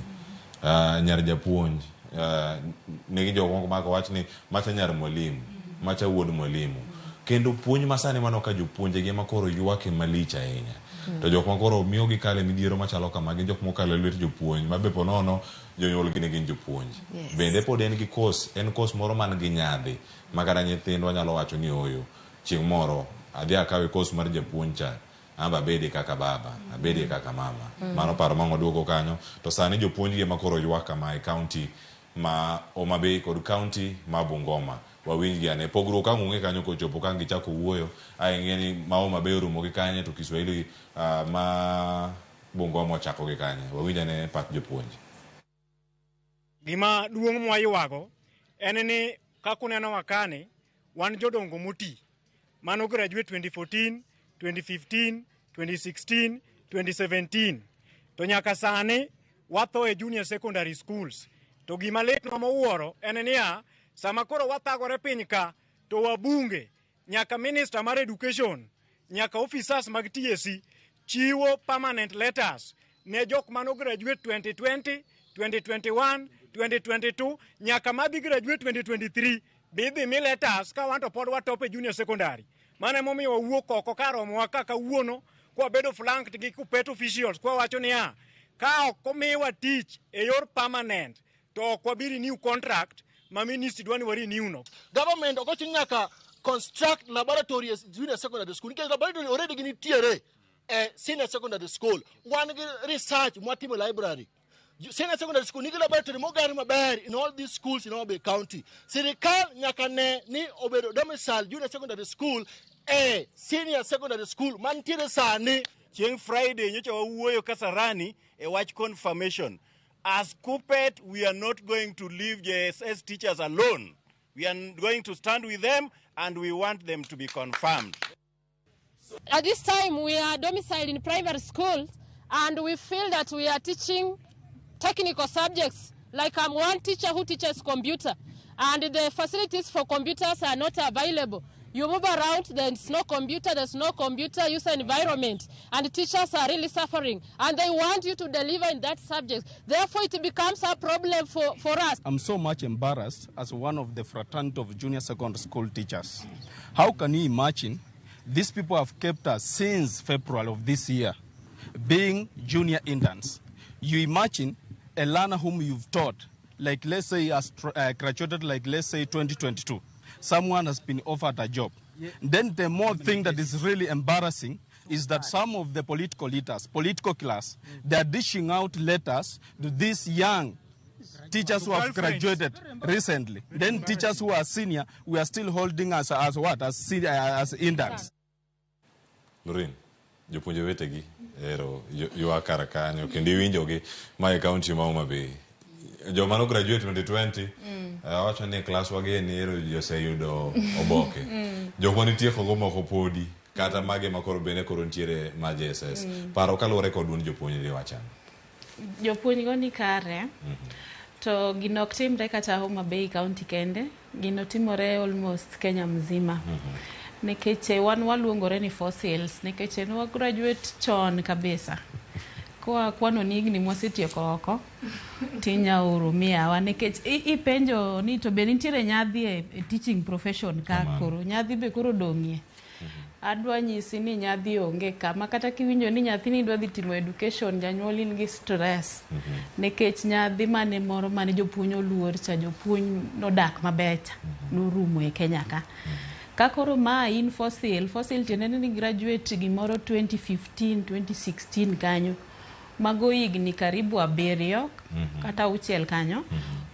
Nyar japuonj nigi jok moko ma wach ni macha nyar mwalimu, macha wuod mwalimu. Kendo puonj masani mano ka jopuonje gi ema koro ywak malich ahinya. To jok ma koro miyo gikale midhiero machalo kama gin jok mokalo e lwet jopuonj ma be po nono jonyuol gi ne gin jopuonj. Yes. Bende pod en gi course, en course moro man gi nyadhi ma kata nyithindwa nyalo wacho ni ooyo chieng' moro adhi akawe course mar japuonj cha an be abede kaka baba, abede kaka mama. Mano paro ma waduogo kanyo. To sani jopuonj gi ema koro ywak kama e county ma Homa Bay kod county ma Bungoma. Wawinj gi ane. Pogruok ang' onge kanyo kochopo ka ang' gichako wuoyo. Ae ing'e ni ma Homa Bay orumo gi kanye to Kiswahili ma Bungoma ochako gi kanye. Wawinj ane pach jopuonj. Gima duong' mwaywago en ni kaka unenowa kani, wan jodongo moti. Mano graduate 2014, 2015, 2016, 2017. To nyaka sani watho e junior secondary schools. To gima litnwa mowuoro en niya, sama koro wathagore piny ka, to wabunge, nyaka minister mar education, nyaka officers mag TSC chiwo permanent letters ne jok mano graduate 2020, 2021, 2022, nyaka madhi graduate 2023 be idhi mi letters ka wan to pod watop e junior secondary. Mano emomiyo wawuok oko ka romowa ka kawuono kwabedo flanked gi KUPPET officials kwawacho niya, ka ok omiwa tich e yor permanent to ok wabi renew contract ma ministry dwa ni wa renew no. Government ok ochuno nyaka construct laboratories junior secondary school nikech laboratory already ginitiere e senior secondary school. Wan gi research mwatimo e library. Senior secondary school nigi laboratory moger maber in all these schools in Homa Bay County. Sirikal nyaka ne ni obedo domicile junior secondary school e senior secondary school mantiere sani. Chieng' Friday nyocha wawuoyo Kasarani e wach confirmation. As KUPPET, we are not going to leave JSS teachers alone. We are going to stand with them and we want them to be confirmed. At this time, we are domiciled in primary schools and we feel that we are teaching technical subjects. Like I'm one teacher who teaches computer, and the facilities for computers are not available. You move around, there's no computer, there's no computer user environment, and teachers are really suffering, and they want you to deliver in that subject. Therefore, it becomes a problem for us. I'm so much embarrassed as one of the fraternity of junior secondary school teachers. How can you imagine these people have kept us since February of this year, being junior interns? You imagine a learner whom you've taught, like let's say has graduated, like let's say 2022. Someone has been offered a job. Then the more thing that is really embarrassing is that some of the political leaders, political class, they are dishing out letters to these young teachers who have graduated recently. Then teachers who are senior, we are still holding us as what? As senior, as interns. Lorin, jopuonje wetegi ero ywak kar kanyo kendo iwinjogi ma e county ma Homa Bay. Joma no graduate 2020 awacho ni klas wageni ero ji oseyudo oboke. Jok manitie go moko podi kata mage ma koro bende koro nitiere ma JSS. Paro kaluwore kod un jopuonj diwacho ang'o? Jopuonj go ni kare to gino ok timre kata Homa Bay County kende, gino timore almost Kenya mzima. Nikech wan waluongore ni fossils nikech ne wa graduate chon kabisa. Kwa kwano ni higni mwasetieko oko tinya oro miyawa nikech ipenjo ni to be nitiere nyadhi e teaching profession ka Kamano. koro nyadhi be koro dong'ie. Adwa nyisi ni nyadhi onge ka ma kata kiwinjo ni nyathini dwa dhi timo education janyuol in gi stress nikech nyadhi mane moro mane jopuonj oluor cha jopuonj nodak maber cha norumo e Kenya ka. Ka koro ma in fossil, fossil tiende ni graduate gimoro 2015, 2016 kanyo mago higni karibu 7 kata 6 kanyo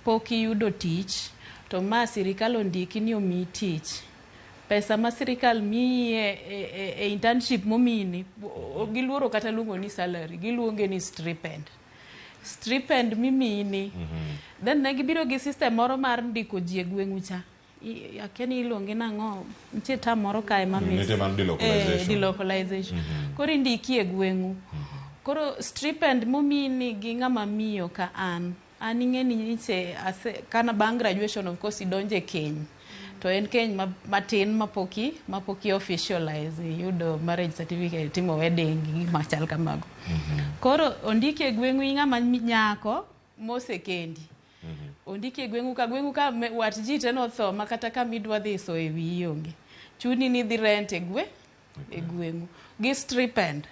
pok iyudo tich to ma sirikal ondiki ni omiyi tich. Pesa ma sirikal miyi e internship momiyini giluoro kata luongo ni salary, giluonge ni stipend. Stipend mimiyini. Then ne gibiro gi system moro mar ndiko ji e gweng'u cha. Akia ni iluonge nang'o, nitie term moro kae ma miss. Nitie mar delocalization. Delocalization. Koro indiki e gweng'u. Koro stipend momiyini gi ng'ama miyo ka an. An ing'e ni nyiche ase, kana bang' graduation of course idonje keny. To en keny matin mapoki officialize, iyudo marriage certificate, timo wedding gi gik machal kamago. Koro ondiki e gweng'u in ng'ama nyako mosekendi. Ondiki e gweng'u ka gweng'u ka wat ji te notho ma kata kama idwa dhi soyo e wiyi onge. Chuni ni idhi rent e gweng'u. Gi stipend.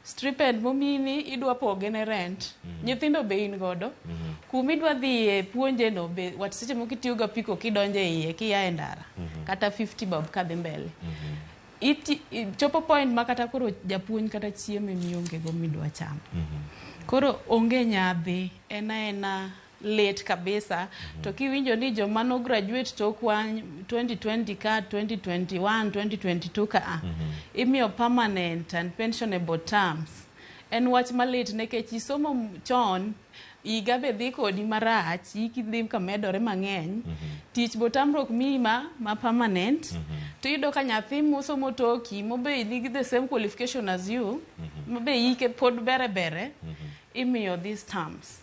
Stipend momiyini idwa poge ne rent. Nyithindo be in godo. Kuma idwa dhiye puonje no be wat seche moko itiyo gi apiko kidonjo e iye kia e ndara. Kata 50 bob kadhi mbele. Chopo point ma kata koro japuonj kata chiemo emionge go midwa chamo. Koro onge nyadhi, en aena late kabisa. To kiwinjo ni joma no graduate tok 2020 ka 2021, 2022 ka imiyo permanent and pensionable terms. En wach malit nikech isomo chon, higa be dhi kodi marach, hiki dhi ka medore mang'eny. Tich bo tamruok miyi ma permanent. To iyudo ka nyathi mosomo toki, mobe nigi the same qualification as you, mobe hike pod bere bere, imiyo these terms.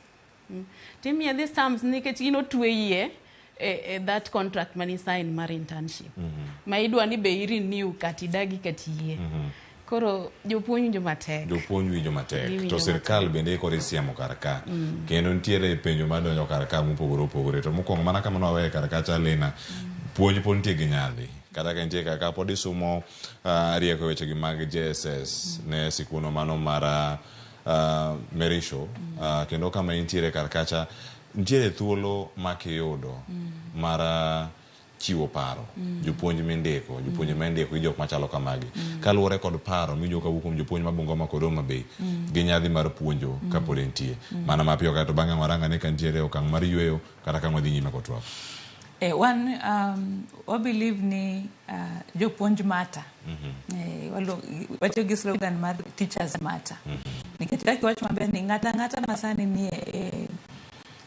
Timiye these terms nikech in otweyi e that contract mani sign mar internship. Ma idwa ni be i-renew kata idagi kata iyie. Koro jopuonj winjo matek. Jopuonj winjo matek. Giwinjo To sirkal bende koro isiemo kar ka. Kendo nitiere penjo madonjo kar ka mopogore opogore. To mokwongo mana kama nwaweye kar kacha Lina, puonj pod nitie gi nyadhi. Kata ka nitie kaka pod isumo rieko e wechegi mag JSS ne sikuno mano mar Merisho. Kendo kama intiere kar kacha, nitiere thuolo ma kiyudo mar chiwo paro. Jopuonj mindiko, jopuonj mindiko gi jok machalo kamagi. Kaluwore kod paro miwinjo kawuok kuom jopuonj ma Bungoma kod Homa Bay, gi nyadhi mar puonjo kapod entie. Mana mapiyo kae to bang'e warang ane ka nitiere okang' mar yweyo kata ka wadhi nyime kod twak. Wan wa believe ni jopuonj matter. Watiyo gi slogan mar teachers matter. Nikech kaka iwacho maber ni ng'ata ang'ata ma sani nie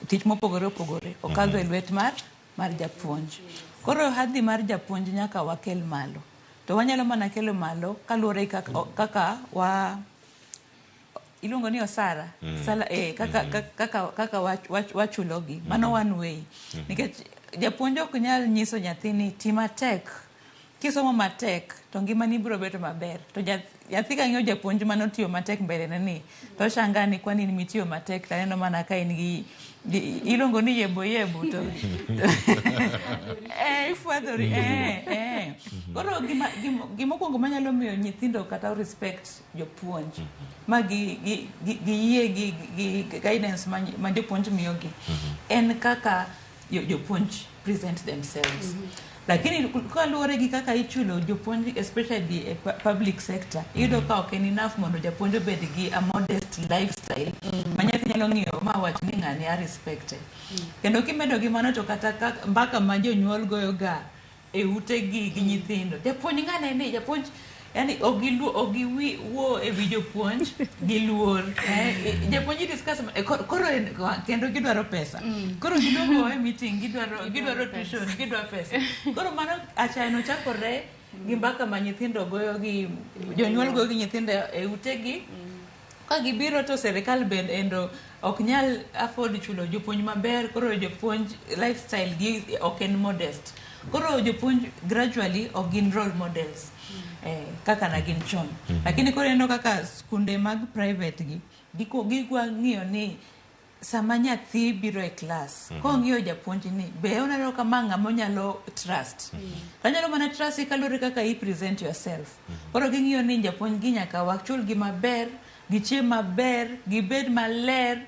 tich mopogore opogore okadho e lwet mar japuonj. Koro hadhi mar japuonj nyaka wakel malo. To wanyalo mana kelo malo kaluwore kaka wa iluongo ni osara. Sala, kaka wachulogi. Mano one way. Nikech japuonj ok nyal nyiso nyathini ti matek. Kisomo matek to ngimani biro bedo maber. To nyathi ka ng'iyo japuonj manotiyo matek mbele ne ni, to oshanga ni kwani in mitiyo matek to aneno mana ka in gi iluongo ni yebo yebo to ifwadhori. Koro gimokwongo manyalo miyo nyithindo kata respect jopuonj ma giyie gi guidance ma jopuonj miyogi en kaka jopuonj present themselves. Lakini kaluwore gi kaka ichulo jopuonj especially e public sector, iyudo ka ok en enough mondo japuonj obed gi a modest lifestyle ma nyathi nyalo ng'iyo ma wach ni ng'ani a respected. Kendo kimedo gi mano to kata mbaka ma jonyuol goyo ga e utegi gi nyithindo, japuonj ng'ane ni japuonj, yani ok giwuo e wi jopuonj gi luor. Japuonj discuss koro kendo gidwaro pesa. Koro giduogo e meeting gidwaro tuition, gidwaro pesa. Koro mano achaya chakore gi mbaka ma nyithindo goyo gi jonyuol goyo gi nyithindo e utegi. Ka gibiro to sirikal bende endo ok nyal afford chulo jopuonj maber, koro jopuonj lifestyle gi ok en modest. Koro jopuonj gradually ok gin role models kaka na gin chon. Lakini koro ineno kaka skunde mag private gi gigwa ng'iyo ni sama nyathi biro e klas kong'iyo japuonj ni be oneno ka ma ng'ama onyalo trust. Tanyalo mana trust kaluwore kaka i present yourself. Koro ging'iyo ni japuonj gi nyaka wachul gi maber, gichiem maber, gibed maler.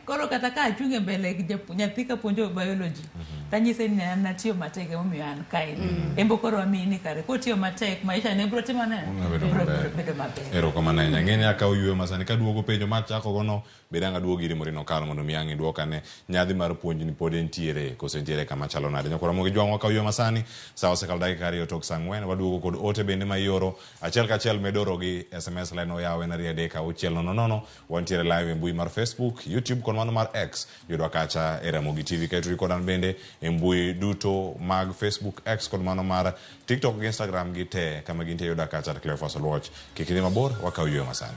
Koro kata ka achung' e mbele gi nyathi kapuonjo biology, tanyise ni an natiyo matek emomiyo an kae. Embo koro amiyi ni kare kotiyo matek maisha ne biro timo nade? Bedo Biro maber. bedo maber. Erokamano ahinya. Ng'eni akawo yweyo masani kaduogo penjo machako gono bed ang' aduogo iri Morino Okal mondo mi ang' iduok ane nyadhi mar puonj ni pod entiere koso entiere kama chalo nade. Nyakwara Ramogi Jwang' wakawo yweyo masani sa osekalo dakika 2 tok sa 4 waduogo kod ote bende ma ioro achiel kachiel medoro gi SMS line oyaw en 2 3 6 0 0 wantiere live e mbui mar Facebook, YouTube kod mano mar X yudwa kacha e Ramogi TV kaeto kod an bende e mbui duto mag Facebook, X kod mano mar TikTok gi Instagram gi te kama gintie yuda kacha at Cleophas Oluoch. Kik idhi mabor wakaw yweyo masani.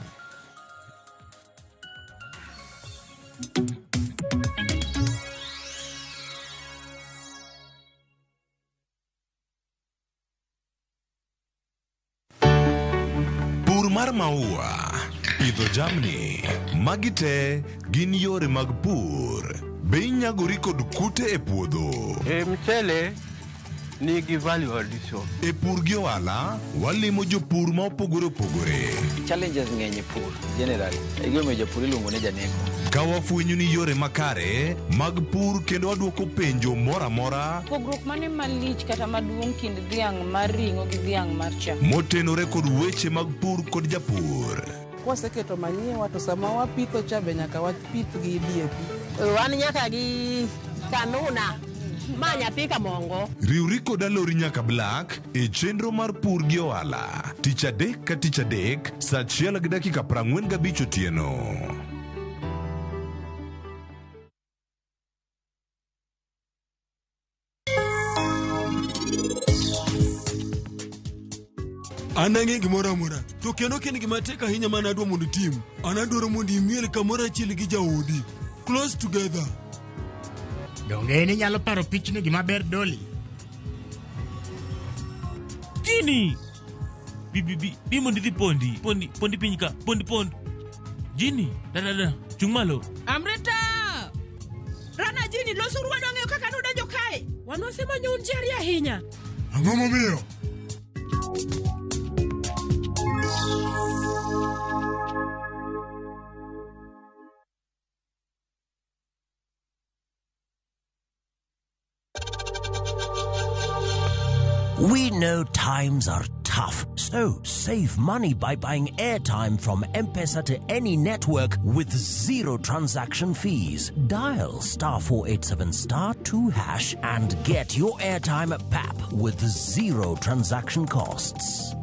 Pur mar maua, pidho jamni, magi te gin yore mag pur. Be inyagori kod kute e puodho? E mchele nigi value addition. E pur gi ohala, walimo jopur ma opogore opogore. Challenges ng'eny e pur generally. Egimomiyo japur iluongo ni janeko. Ka wafwenyo ni yore makare mag pur kendo waduoko penjo moro amora Pogruok mane malich kata maduong' kind dhiang' mar ring'o gi dhiang' mar chak? motenore kod weche mag pur kod japur. Kwaseketo manyiwa to sama wapitho cha be nyaka wapith gi DAP. Wan nyaka gi kanuna ma nyathi kamongo. Riwri kod Alori nyaka Black e chenro mar pur gi ohala tich adek ka tich adek sa 1:45 otieno. An ang'e gimoro amora to kendo ok en gima tek ahinya mana adwa mondo itim. An adwaro mondo imiel kamoro achiel gi jaodi. Close together. Donge in inyalo paro pichni gi maber Dolly? Gini! Bi bi bi bi mondo idhi pondi. Pondi pondi piny ka. Pondi pond. Gini, da da da, chung' malo. Amrita! Rana Jini, losuru wadwa ng'eyo kaka nudonjo kae. Wan wasemanyo un ji ariyo ahinya. Ang'o momiyo? We know times are tough, so save money by buying airtime from M-Pesa to any network with zero transaction fees. Dial star 487 star 2 hash and get your airtime at PAP with zero transaction costs.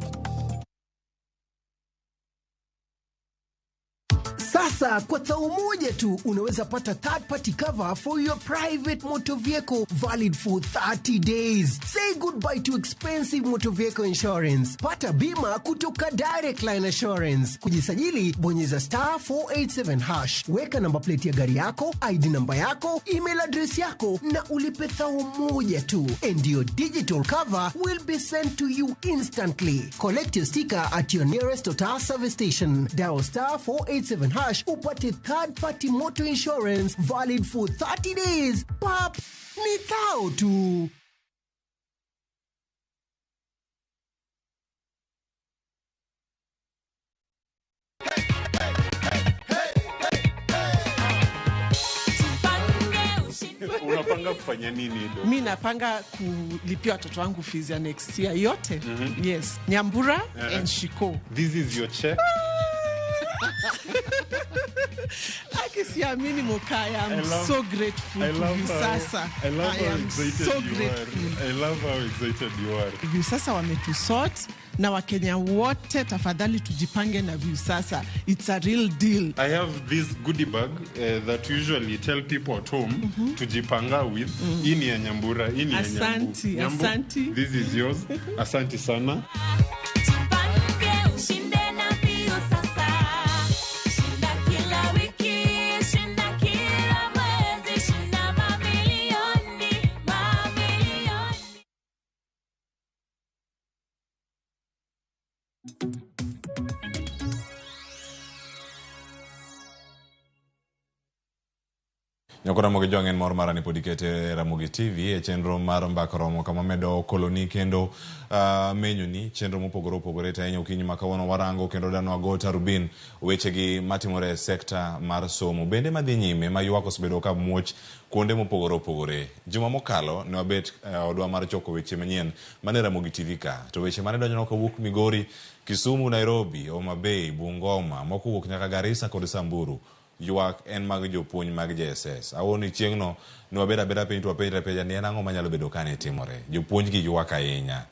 Sasa kwa thao moja tu unaweza pata third party cover for your private motor vehicle valid for 30 days. Say goodbye to expensive motor vehicle insurance. Pata bima kutoka Direct Line Assurance. Kujisajili, bonyeza star 487 hash. Weka namba plate ya gari yako, ID namba yako, email address yako na ulipe thao moja tu. And your digital cover will be sent to you instantly. Collect your sticker at your nearest Total service station. Dial star 487 hash upate third party motor insurance valid for 30 days. Pap, ni thao tu. Unapanga kufanya nini do? Mi napanga kulipia watoto wangu fees ya next year yote. Yes, Nyambura and Shiko. This is your check. Aki siamini Mokaya, I'm so grateful I to love you sasa. I love I how am excited so you grateful. are. I love how excited you are. Viusasa wametusort na Wakenya wote tafadhali tujipange na Viusasa. It's a real deal. I have this goodie bag that usually tell people at home to jipanga with. Hii ni ya Nyambura, hii ni ya Nyambu. Asanti, Nyambu, asanti. This is yours. Asanti sana. Tupange ushinde na Viusasa. Shinda kila wiki, shinda kila mwezi, shinda mamilioni, mamilioni. Nyako Ramogi Jwang' en mor mara ni pod ikete Ramogi TV e chenro mar Mbak Romo kama medo koloni kendo menyoni chenro mopogore opogore to ahinya okinyi ma kawuono warango kendo dano wago tarubin wechegi matimore e sekta mar somo bende madhi nyime ma ywak osebedo ka muoch kuonde mopogore opogore. Juma mokalo ne wabet e odwa mar choko weche manyien mane Ramogi TV ka to weche mane donjonwa kowuok Migori, Kisumu, Nairobi, Homa Bay, Bungoma, moko owuok nyaka Garissa kod Samburu. Ywak en mag jopuonj mag JSS. Awuo ni chieng'no ne wabedo abeda piny to wapenjre apenja ni en ang'o manyalo bedo ka ne timore. Jopuonj gi ywak ahinya.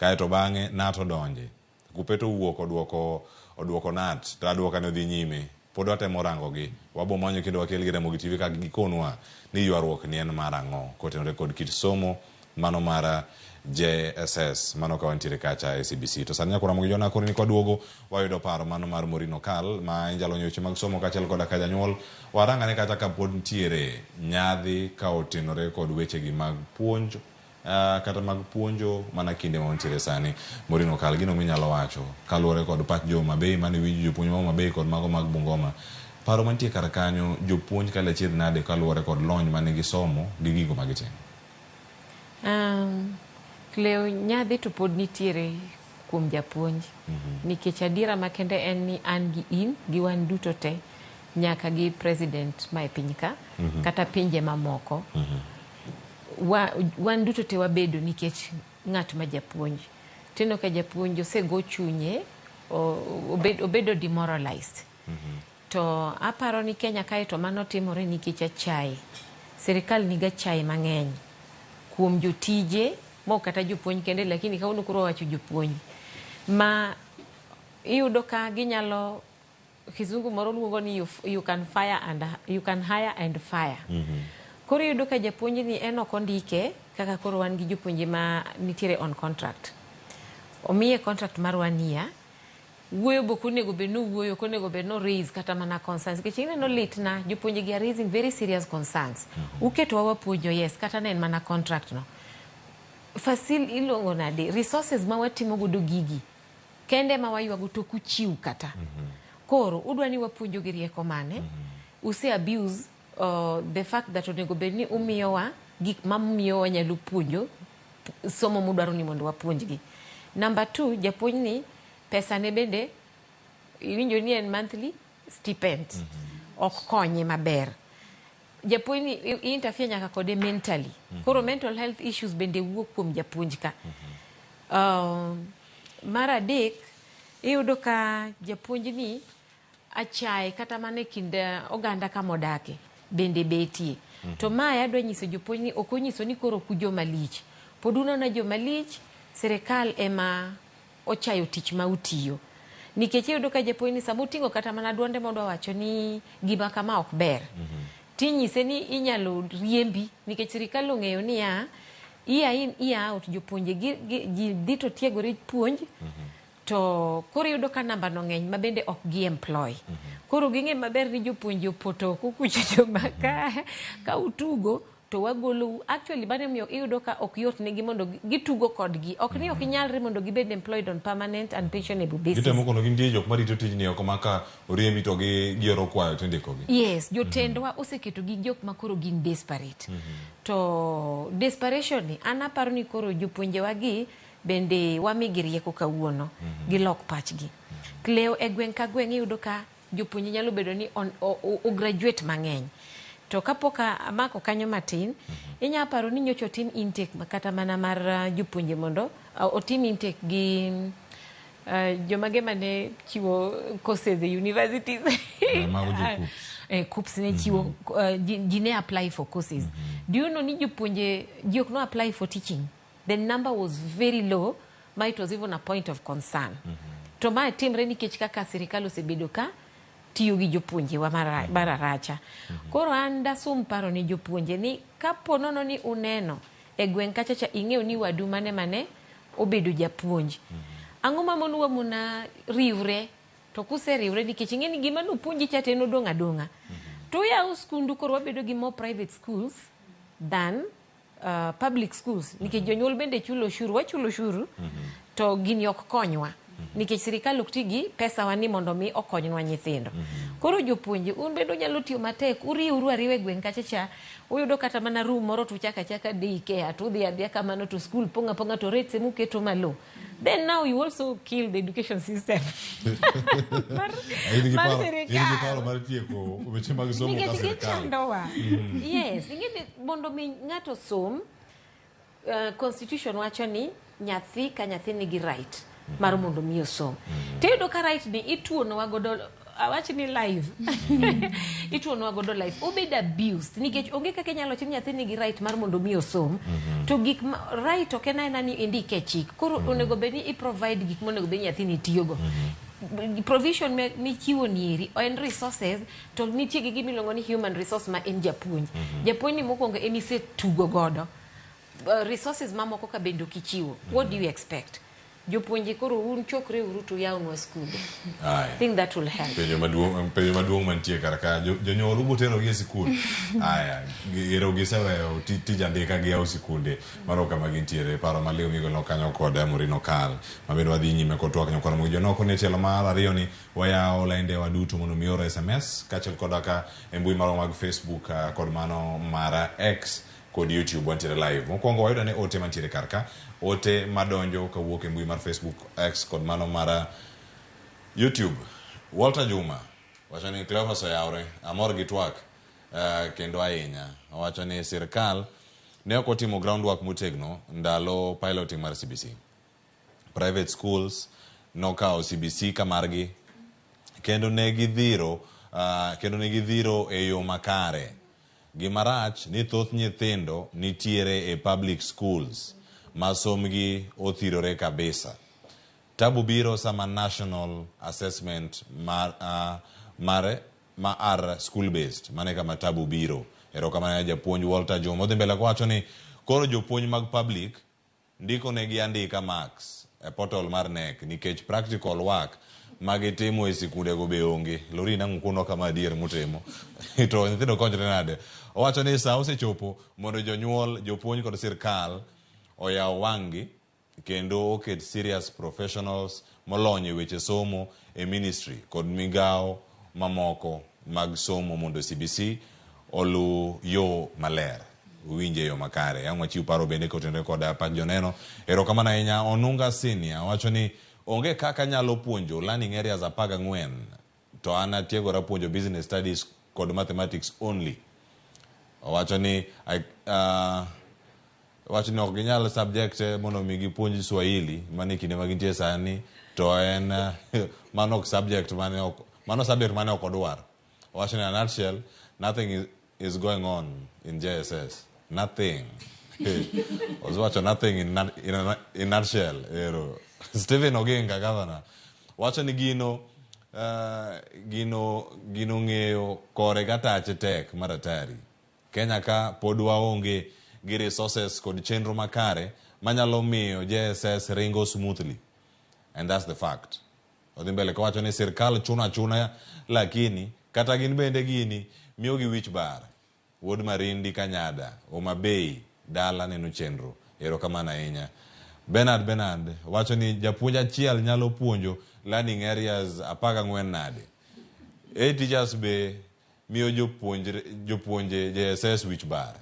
Kaeto bang'e KNUT odonje. KUPPET owuok oduoko oduoko KNUT to aduoka ne odhi nyime. Pod watemo rango gi. Wabo manyo kendo wakel gi Ramogi TV ka gikonwa ni ywaruok ni en mar ang'o kotenore kod kit somo mano mar JSS mano ka wantiere kacha e CBC. To sani nyakora Ramogi Jona koro ni kwaduogo wayudo paro mano mar Maureen Okal ma en jalony e weche mag somo kaachiel koda ka janyuol. Warangane kata ka pod nitiere nyadhi ka otenore kod wechegi mag puonj kata mag puonjo mana kinde ma wantiere sani. Maureen Okal, gino minyalo wacho kaluwore kod pach jo Homa Bay mane winjo jopuonj ma Homa Bay kod mago mag Bungoma. Paro mantie kar kanyo jopuonj kale achiedh nade kaluwore kod lony mane gisomo gi gigo ma gitimo. Cleo, nyadhi to pod nitiere kuom japuonj nikech adiera makende en ni an gi in gi wan duto te nyaka gi president ma e piny ka kata pinje mamoko wan duto te wabedo nikech ng'at ma japuonj tineno ka japuonj osego chunye obedo demoralized to aparo ni Kenya kae to mano timore nikech achaye sirikal nigi achaye mang'eny kuom jotije mok kata jopuonj kende lakini kawuono koro wawacho jopuonj ma iyudo ka ginyalo kizungu moro luongo ni you can fire and you can hire and fire. Koro iyudo ka japuonj ni en ok ondike kaka koro wan gi jopuonje ma nitiere on contract. Omiye contract mar one year wuoyo be ok onego bed ni owuoyo ok onego bed ni o raise kata mana concerns nikech ineno litna jopuonje gi are raising very serious concerns. Uketowa wapuonjo yes kata ne en mana contract no. Facil iluongo nade resources ma watimo godo gigi kende ma waywago to ok uchiw kata. Koro udwa ni wapuonjo gi rieko mane? Use abuse the fact that onego bed ni umiyowa gik mamiyo wanyalo puonjo somo mudwaro ni mondo wapuonjgi. Number 2, japuonj ni pesa ne bende iwinjo ni en monthly stipend ok konye maber. Japuonj ni i interfere nyaka kode mentally. Koro mental health issues bende wuok kuom japuonj ka. Mar adek, iyudo ka japuonj ni achaye kata mana e kind oganda kama odake bende betie. To mae adwa nyiso jopuonj ni ok onyiso ni koro ok ujoma lich. Pod uneno joma lich, sirikal ema ochayo tich ma utiyo. Nikech iyudo ka japuonj ni sama oting'o kata mana duonde modwa wacho ni gima kama ok ber. Tinyise ni inyalo riembi nikech sirikal ong'eyo niya year in year out jopuonje gi ji dhi to tiegore puonj to koro iyudo ka namba no ng'eny ma bende ok gi employ. Koro ging'e maber ni jopuonje opoto oko kucho joma ka utugo to wagolou actually mano emomiyo iyudo ka ok yot negi mondo gitugo kodgi ok ni ok nyalre mondo gibed employed on permanent and pensionable basis. Gitemo kono gi nitie jok marito tijni oko ma ka oriembi to gi gioro kwayo to indikogi. Yes, jotendwa oseketo gi jok ma koro gin desperate. To desperation ni an aparo ni koro jopuonjewa gi bende wamigi rieko kawuono gilok pachgi. Cleo e gweng' ka gweng' iyudo ka jopuonje nyalo bedo ni o graduate mang'eny. To kapok amako kanyo matin, inya paro ni nyocha otim intake kata mana mar jopuonje mondo otim intake gi jomage mane chiwo courses e universities. Mago jo KUCCPS. KUCCPS ne chiwo ji ne apply for courses. Do you know ni jopuonje ji ok no apply for teaching? The number was very low ma it was even a point of concern. To mae timre nikech kaka sirikal osebedo ka tiyo gi jopuonjewa mar aracha. Koro an dasum paro ni jopuonje ni kapo nono ni uneno e gweng' kacha cha ing'eyo ni wadu mane mane obedo japuonj. Ang'o mamonou amona riwre to kuseriwre nikech ing'e ni gima nopuonji cha to en odong' adong'a. To uyawo skundu koro wabedo gi more private schools than public schools nikech jonyuol bende chulo ushuru wachulo ushuru to gini ok konywa. Nikech sirikal ok ti gi pesawa ni mondo mi okonywa nyithindo. Koro jopuonje, un bende unyalo tiyo matek, uriwru ariwa e gweng' kacha cha, uyudo kata mana room moro to uchako achaka day care, to udhi adhiya kamano to skul pong' apong'a to rates emuketo malo. Then now you also kill the education system. Mar, In gi mar paro- in gi sirikal. paro mar tieko weche mag somo ka Nikech sirkal. gichandowa. Yes, ing'e ni mondo mi ng'ato som, constitution wacho ni nyathi ka nyathi nigi right mar mondo mi osom. Tiyudo ka right ni ituonowa godo, awach ni live, ituonowa godo live, obed abused nikech onge kaka inyalo wacho ni nyathi nigi right mar mondo mi osom. To gik ma, right ok en aena ni indike e chik. Koro onego bed ni i provide gik monego bed ni nyathini tiyogo. Provision michiwo nieri en resources, to nitie gi gima iluongo ni human resource ma en japuonj. Japuonj ni mokwongo emisetugo godo. Resources mamoko ka bende ok ichiwo. What do you expect? Jopuonje koro un chokre uru to uyawnwa skunde. Aya. I think that will help. Penjo maduong' penjo maduong' mantie kar ka jonyuol uboterogi e sikul. Aya, ero giseweyo tij andika giyawo sikunde maro kama gintiere. Paro maliw migolo kanyo kod Maureen Okal. Ma bende wadhi nyime kod twak nyakwar Ramogi Jonoko ni tielo mar ariyo ni wayawo laindewa duto mondo mi or SMS kaachiel koda ka e mbui marwa mag Facebook kod mano mar X kod YouTube wantiere live. Mokwongo wayudo ne ote mantiere kar ka. Ote madonjo kawuok e mbui mar Facebook, X kod mano mar YouTube. Walter Juma wacho ni Cleophas oyawre, amor gi twak kendo ahinya. Owacho ni sirkal ne ok otimo groundwork motegno ndalo piloting mar CBC. Private schools nokawo CBC ka margi kendo ne gidhiro kendo ne gidhiro e yo makare. Gima rach ni thoth nyithindo nitiere e public schools ma somgi othirore kabisa. Tabu biro sama national assessment mar mare ma are school based mane kama tabu biro. Erokamano japuonj Walter Juma. Odhi mbele kowacho ni koro jopuonj mag public ndiko negi andika marks e portal mar KNEC nikech practical work magitimo e sikundego be onge. Loreen ang' ukonwa kama adier mutimo. To nyithindo konyre nade? Owacho ni saa osechopo mondo jonyuol, jopuonj kod sirkal oyaw wang'gi kendo oket serious professionals molony e weche somo e ministry kod migawo mamoko mag somo mondo CBC oluw yo maler. Uwinje yo makare. Ang' wachiw paro bende kotenore kod pach joneno. Erokamano ahinya. Onunga Senior wacho ni onge kaka nyalo puonjo learning areas 14 to an atiegora puonjo business studies kod mathematics only. Owacho ni wacho ni ok ginyal subject mondo mi gipuonj Swahili mane kinde ma gintie sani to en mano ok subject mane ok mano subject mane ok odwar. Owacho ni in a nutshell nothing is going on in JSS. Nothing. Owacho nothing in nutshell. Ero. Stephen Oginga, governor, wacho ni gino gino ng'eyo kore gatache tek mar atari. Kenya ka pod waonge gi resources kod chenro makare manyalo miyo JSS ringo smoothly. And that's the fact. Odhi mbele kowacho ni sirkal chuno achuna lakini kata gin bende gini miyogi wich bar. Wuod Marindi Kanyada, Homa Bay, dala neno chenro. Erokamano ahinya. Bernard wacho ni japuonj achiel nyalo puonjo learning areas 14 nade. E teachers be miyo jopuonje JSS wich bar.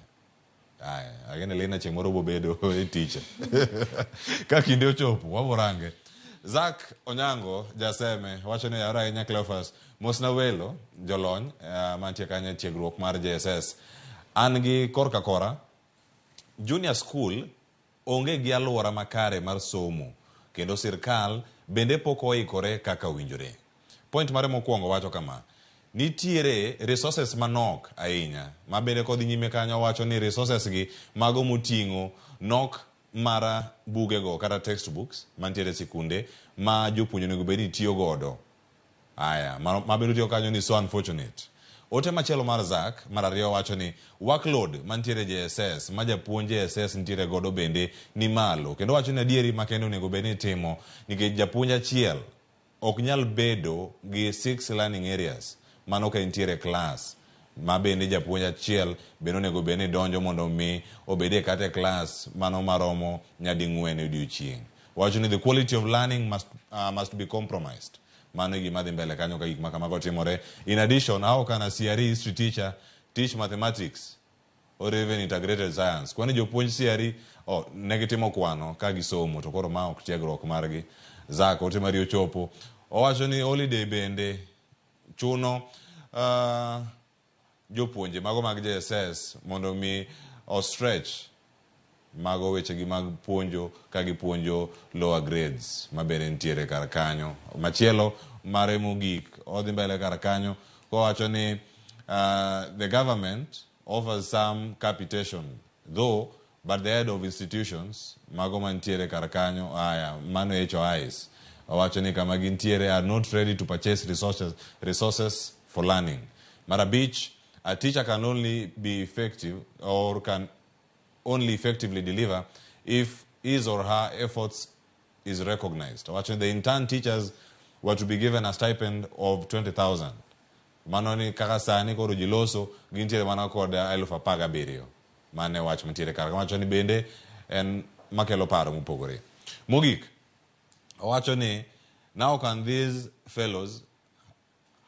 Aya, agene Lena chieng' moro bobedo e teacher. Ka kinde ochopo, waborange. Zack Onyango, jaseme, wacho ni yawre ahinya Cleophas, mosna welo, jolony, mantie kanyo e tiegruok mar JSS. An gi korka kora, junior school onge gi alwora makare mar somo, kendo sirkal bende pok oikore kaka owinjore. Point mare mokwongo wacho kama, nitiere resources manok ahinya, ma bende kodhi nyime kanyo wacho ni resources gi mago moting'o nok mar bugego kata textbooks mantiere e sikunde ma jopuonj onego bed ni tiyo godo. Aya, ma bende otiyo kanyo ni so unfortunate. Ote machielo mar Zack mar ariyo wacho ni workload mantiere JSS ma japuonj JSS nitiere godo bende ni malo. Kendo wacho ni adieri makende onego bed ni itimo nikech japuonj achiel ok nyal bedo gi 6 learning areas mano ka entiere class ma bende japuonj achiel bende onego bed ni donjo mondo mi obedie kata e class mano maromo nyading'wen e odiochieng'. Wacho ni the quality of learning must be compromised. Mano e gima dhi mbele kanyo ka gik ma kamago timore. In addition, how can a CRE history teacher teach mathematics or even integrated science? Kwani jopuonj CRE oh, ne gitimo kwano ka gisomo to koro ma ok tiegruok margi. Zak ote mari ochopo. Owacho ni holiday bende chuno jopuonje mago mag JSS mondo mi o stretch mago wechegi mag puonjo ka gipuonjo lower grades ma bende nitiere kar kanyo. Machielo mare mogik odhi mbele kar kanyo kowacho ni the government offers some capitation though, but the head of institutions mago mantiere kar kanyo aya mano HOIs owacho ni kama gintiere are not ready to purchase resources for learning. Mar abich, a teacher can only be effective or can only effectively deliver if his or her efforts is recognized. Owacho ni the intern teachers were to be given a stipend of 20,000. Mano ni kaka sani koro ji loso gintiere mana kod 17,000. Mano e wach mantiere kar. Owacho ni bende en makelo paro mopogore. Mogik, owacho ni now can these fellows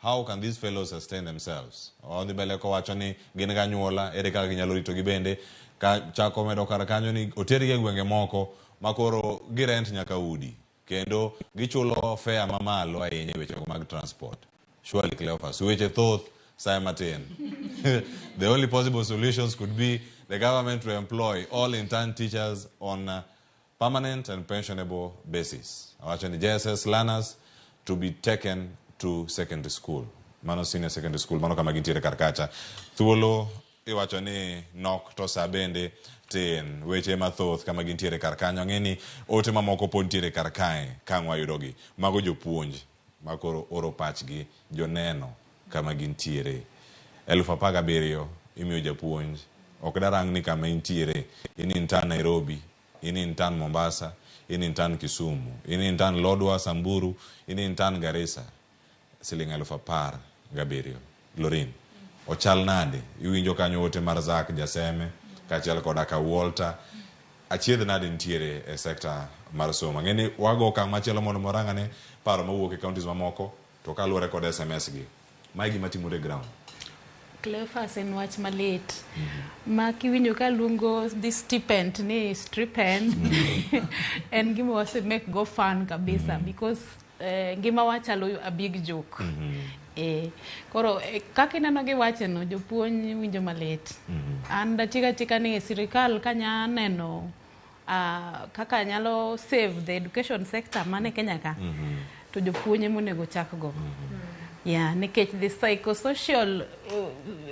how can these fellows sustain themselves? Odhi mbele kowacho ni gin ganyuola, ere kaka ginyalo ritogi bende, ka chako medo kar kanyo ni otergi e gwenge moko ma koro girent nyaka udi kendo gichulo fare mamalo ahinya e wechego mag transport. Surely Cleophas, weche thoth saye matin. The only possible solutions could be the government to employ all intern teachers on a permanent and pensionable basis. Awacho ni JSS learners to be taken to secondary school. Mano senior secondary school, mano kama gintiere kar kacha. Thuolo iwacho ni nok to sa bende tin. Weche mathoth kama gintiere kar kanyo. Ang'e ni ote mamoko pod nitiere kar kae ka ang' wayudogi. Mago jopuonj ma koro oro pachgi joneno kama gintiere. 17,000 imiyo japuonj. Ok darang ni kama intiere. In intern Nairobi, in intern Mombasa, in intern Kisumu, in intern Lodwar Samburu, in intern Garissa. Siling 17,000. Lorin, ochal nade? Iwinjo kanyo ote mar Zak Jaseme, kaachiel koda ka Walter. Achiedh nade nitiere e sekta mar somo. Ang'e ni wago okang' machielo mondo warang'ane paro mawuok e counties mamoko to kaluwore kod SMS gi. Mae gima timore e ground. Cleophas en wach malit ma kiwinjo ka luongo this stipend ni stipend en gima wase make go fun kabisa because ngima wa chalo a big joke. Koro kaka ineno giwache no jopuonj winjo malit. An dachika chika ni sirikal kanya neno kaka nyalo save the education sector mane Kenya ka to jopuonj ema onego chak go. Yeah, nikech the psychosocial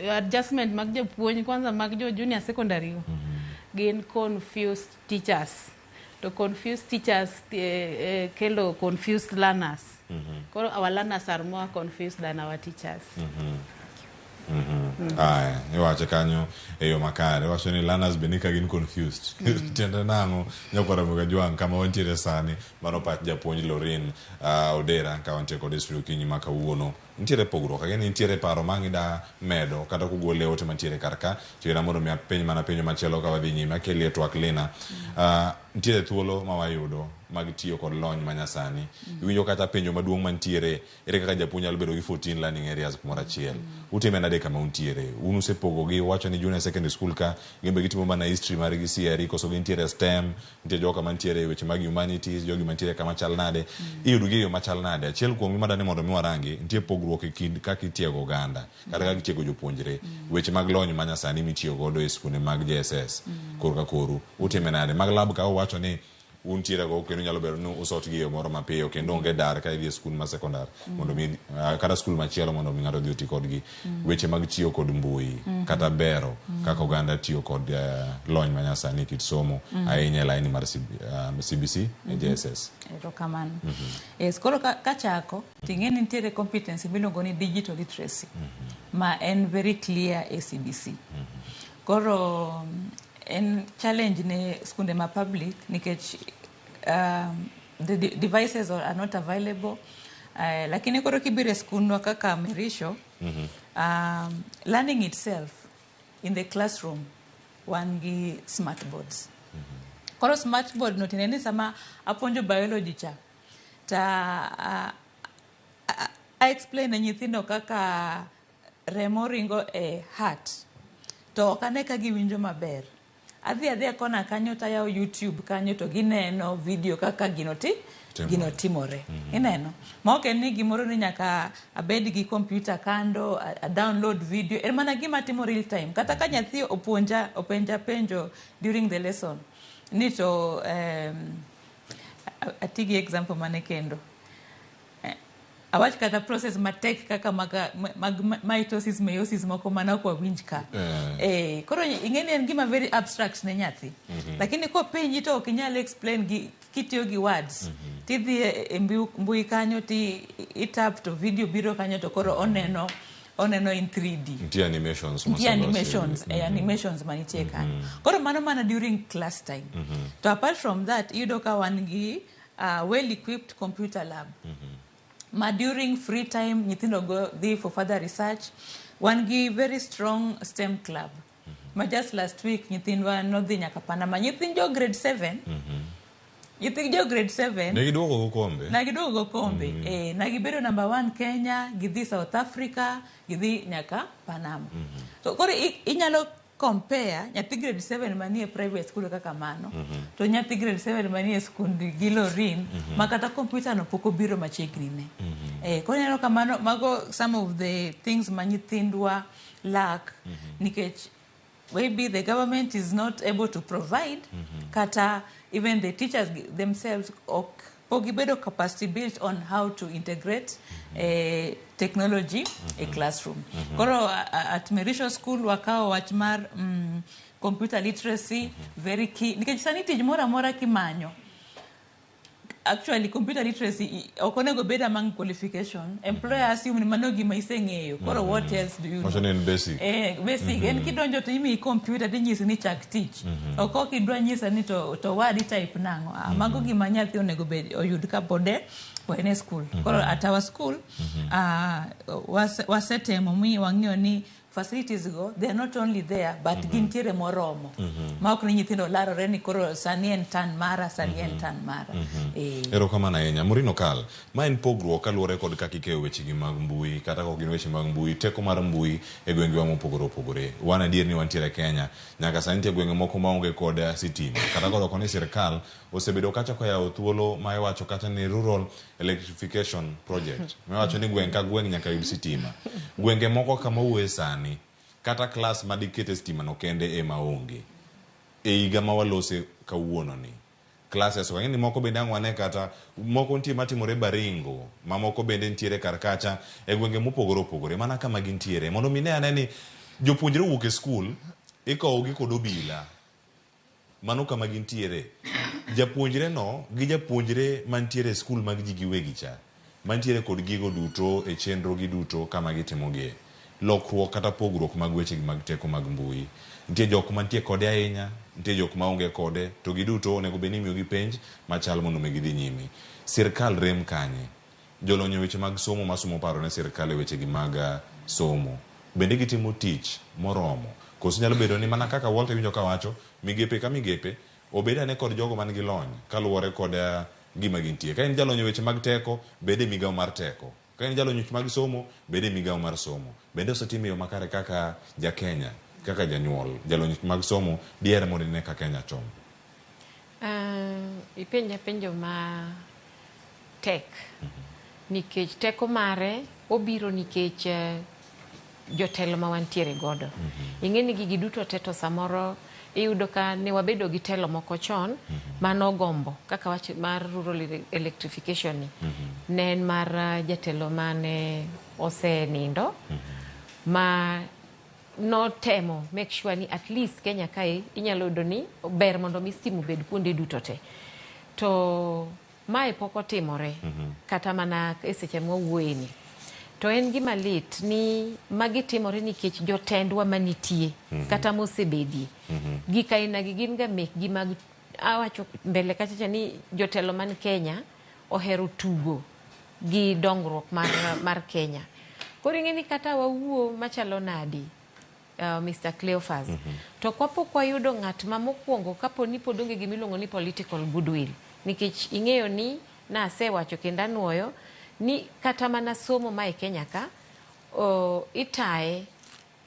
adjustment mag jopuonj kwanza mag jo junior secondary go gin confused teachers to confused teachers kelo confused learners. Koro our learners are more confused than our teachers. Aya, iwache kanyo e yo makare. Iwacho ni learners be ni ka gin confused. Tiende nang'o nyakwar Ramogi Ajwang' kama wantiere sani mano pach japuonj Lorin Odera ka wantie kode e studio okinyi ma kawuono. Nitiere pogruok, ang'e ni nitiere paro ma ang' ida medo kata kugole ote mantiere kar ka. Tiena mondo mi apenj mana penjo machielo ka wadhi nyime akelie twak Lina. Nitiere thuolo ma wayudo mag tiyo kod lony manyasani. Iwinjo kata penjo maduong' mantiere, ere kaka japuonj nyalo bedo gi 14 learning areas kumoro achiel. Utime nade kama untiere? Un usepogogi, uwacho ni junior secondary school ka, gin be gitimo mana history margi CRE, koso gintiere STEM, nitie joka mantiere e weche mag humanities, jogi mantiere kama chal nade. Iyudogi e yo machal nade? Achiel kuom gima dani mondo mi warangi, nitie pogruok e kind kaka itiego oganda, kata kaka itiego jopuonjre. Weche mag lony manyasani mitiyo godo e skunde mag JSS, korka koru, utime nade? Mag lab ka uwacho ni untiere go kendo nyalo bedo ni usort gi e yo moro mapiyo kendo onge dar ka idhi e skul mar sekondar mondo mi kata skul machielo mondo mi ng'ato odhi oti kodgi. Weche mag tiyo kod mbui kata bero kaka oganda tiyo kod lony manyasani e kit somo ahinya e laini mar CBC e JSS. Erokamano. Yes, koro kachako ting'e ni nitiere competency miluongo ni digital literacy ma en very clear e CBC. Koro en challenge ne skunde ma public nikech the devices are not available. Lakini koro kibiro e skundwa kaka Merisho, learning itself in the classroom wan gi smart boards. Koro smart board no tiende ni sama apuonjo biology cha ta a, a, a explain ne nyithindo kaka remo ringo e heart to ok ane ka giwinjo maber. Adhi adhiya kona kanyo tayawo YouTube kanyo to gineno video kaka gino ti Timore. gino timore. Ineno? Ma ok en ni gimoro ni nyaka abed gi computer kando, a, a download video. En mana gima timo real time. Kata ka nyathi opuonja, openja penjo during the lesson, ni to um, ati gi example mane kendo. Eh, awach kata process matek kaka mag, mag mitosis, meiosis moko mana ok wawinj ka. Eh, koro ing'e ni en gima very abstract ne nyathi. Lakini kopenji to ok inyal explain gi kitiyo gi words. Tidhi e, e mbui, mbui kanyo ti itap to video biro kanyo to koro oneno oneno in 3D. Nitie animations Nitie moselosi. animations, eh, animations manitie kanyo. Koro mano mana during class time. To apart from that, iyudo ka wan gi well equipped computer lab. Ma during free time nyithindo go dhi for further research. Wan gi very strong STEM club. Ma just last week nyithindwa nodhi nyaka Panama. Nyithind jo grade 7. Nyithind jo grade 7 Ne giduogo gokombe. na giduogo gokombe. Eh, na gibedo number one Kenya, gidhi South Africa, gidhi nyaka Panama. So koro inyalo compare nyathi grade 7 manie private school kaka mano to nyathi grade 7 manie skund gi Lorin ma kata computer no pok obiro machiegni ne. Eh, koro ineno ka mano mago some of the things ma nyithindwa lack nikech maybe the government is not able to provide kata even the teachers themselves ok pok gibedo capacity built on how to integrate technology e classroom. Koro at Merisho School wakawo wach mar computer literacy very key nikech sani tich moro amora kimanyo actually computer literacy ok onego bed among qualification employer assume ni mano gima iseng'eyo koro what else do you Wacho know ni en basic. Eh, basic en kidonjo to imiyi computer tinyisi ni chak tich ok ok idwa nyisa ni to, to word type nang'o ah, mago gima nyathi onego bed oyud kapod e pod en e school koro at our school wasetemo mi wang'iyo ni facilities go they are not only there but gintiere moromo ma ok ni nyithindo larore ni koro sani en turn mara sani en turn mara eh. Erokamano ahinya. Maureen Okal, ma en pogruok kaluwore kod kaka ikeyo wechegi mag mbui, kata kok gin weche mag mbui, teko mar mbui e gwengewa mopogore opogore. Wan adier ni wantiere Kenya, nyaka sani nitie gwenge moko maonge kod sitima. Kata kodoko ni sirkal osebedo kacha koyawo thuolo ma iwacho kata ni rural electrification project. Miwacho ni gweng' ka gweng' nyaka yud sitima. Gwenge moko kama wuoye sani, kata klas madikete stima no kende ema onge. E higa ma walose kawuono ni. Classes wang'e ni moko bende ang' wane kata moko nitie matimore Baringo, mamoko bende nitiere kar kacha e gwenge mopogore opogore mana kama gintiere mondo mi ne ane ni jopuonjre owuok e skul ikowogi kod obila mano kama gintiere japuonjre no gi japuonjre mantiere e skul mag ji giwegi cha mantiere kod gigo duto e chenro gi duto kama gitimogie lokruok kata pogruok mag weche mag teko mag mbui nitie jok mantie kode ahinya nitie jok maonge kode to giduto onego bed ni imiyogi penj machal mondo mi gidhi nyime sirkal rem kanye jolony e weche mag somo masomo paro ne sirkal e wechegi mag somo bende gitimo tich moromo koso nyalo bedo ni mana kaka Walter iwinjo kawacho migepe ka migepe obed ane kod jogo man gi lony kaluwore kod gima gintie ka en jalony e weche mag teko bed e migawo mar teko ka en jalony e weche mag somo bed e migawo mar somo bende osetim e yo makare kaka ja Kenya kaka janyuol jalony mag somo diher mondo ine ka Kenya chom Ipenja penjo ma tek nikech teko mare obiro nikech jotelo ma wantiere godo. Ing'e ni gigi duto te to samoro iyudo ka ne wabedo gi telo moko chon manogombo kaka wach mar rural electrification ni ne en mar jatelo mane osenindo ma notemo make sure ni at least Kenya kae inyalo yudo ni ber mondo mi stima obed kuonde duto te. To mae pok otimore kata mana e seche mwawuoye ni. To en gima lit ni magi timore nikech jotendwa manitie kata mosebedie. Gik aina gi gin ga mekgi mag awacho mbele kacha cha ni jotelo man Kenya ohero tugo gi dongruok mar Kenya. Koro ing'e ni kata wawuo machalo nadi, Mr. Cleophas. To kapok wayudo ng'at ma mokwongo kapo ni pod onge gimiluongo ni political goodwill nikech ing'eyo ni nasewacho kendo anuoyo ni kata mana somo ma e Kenya ka itaye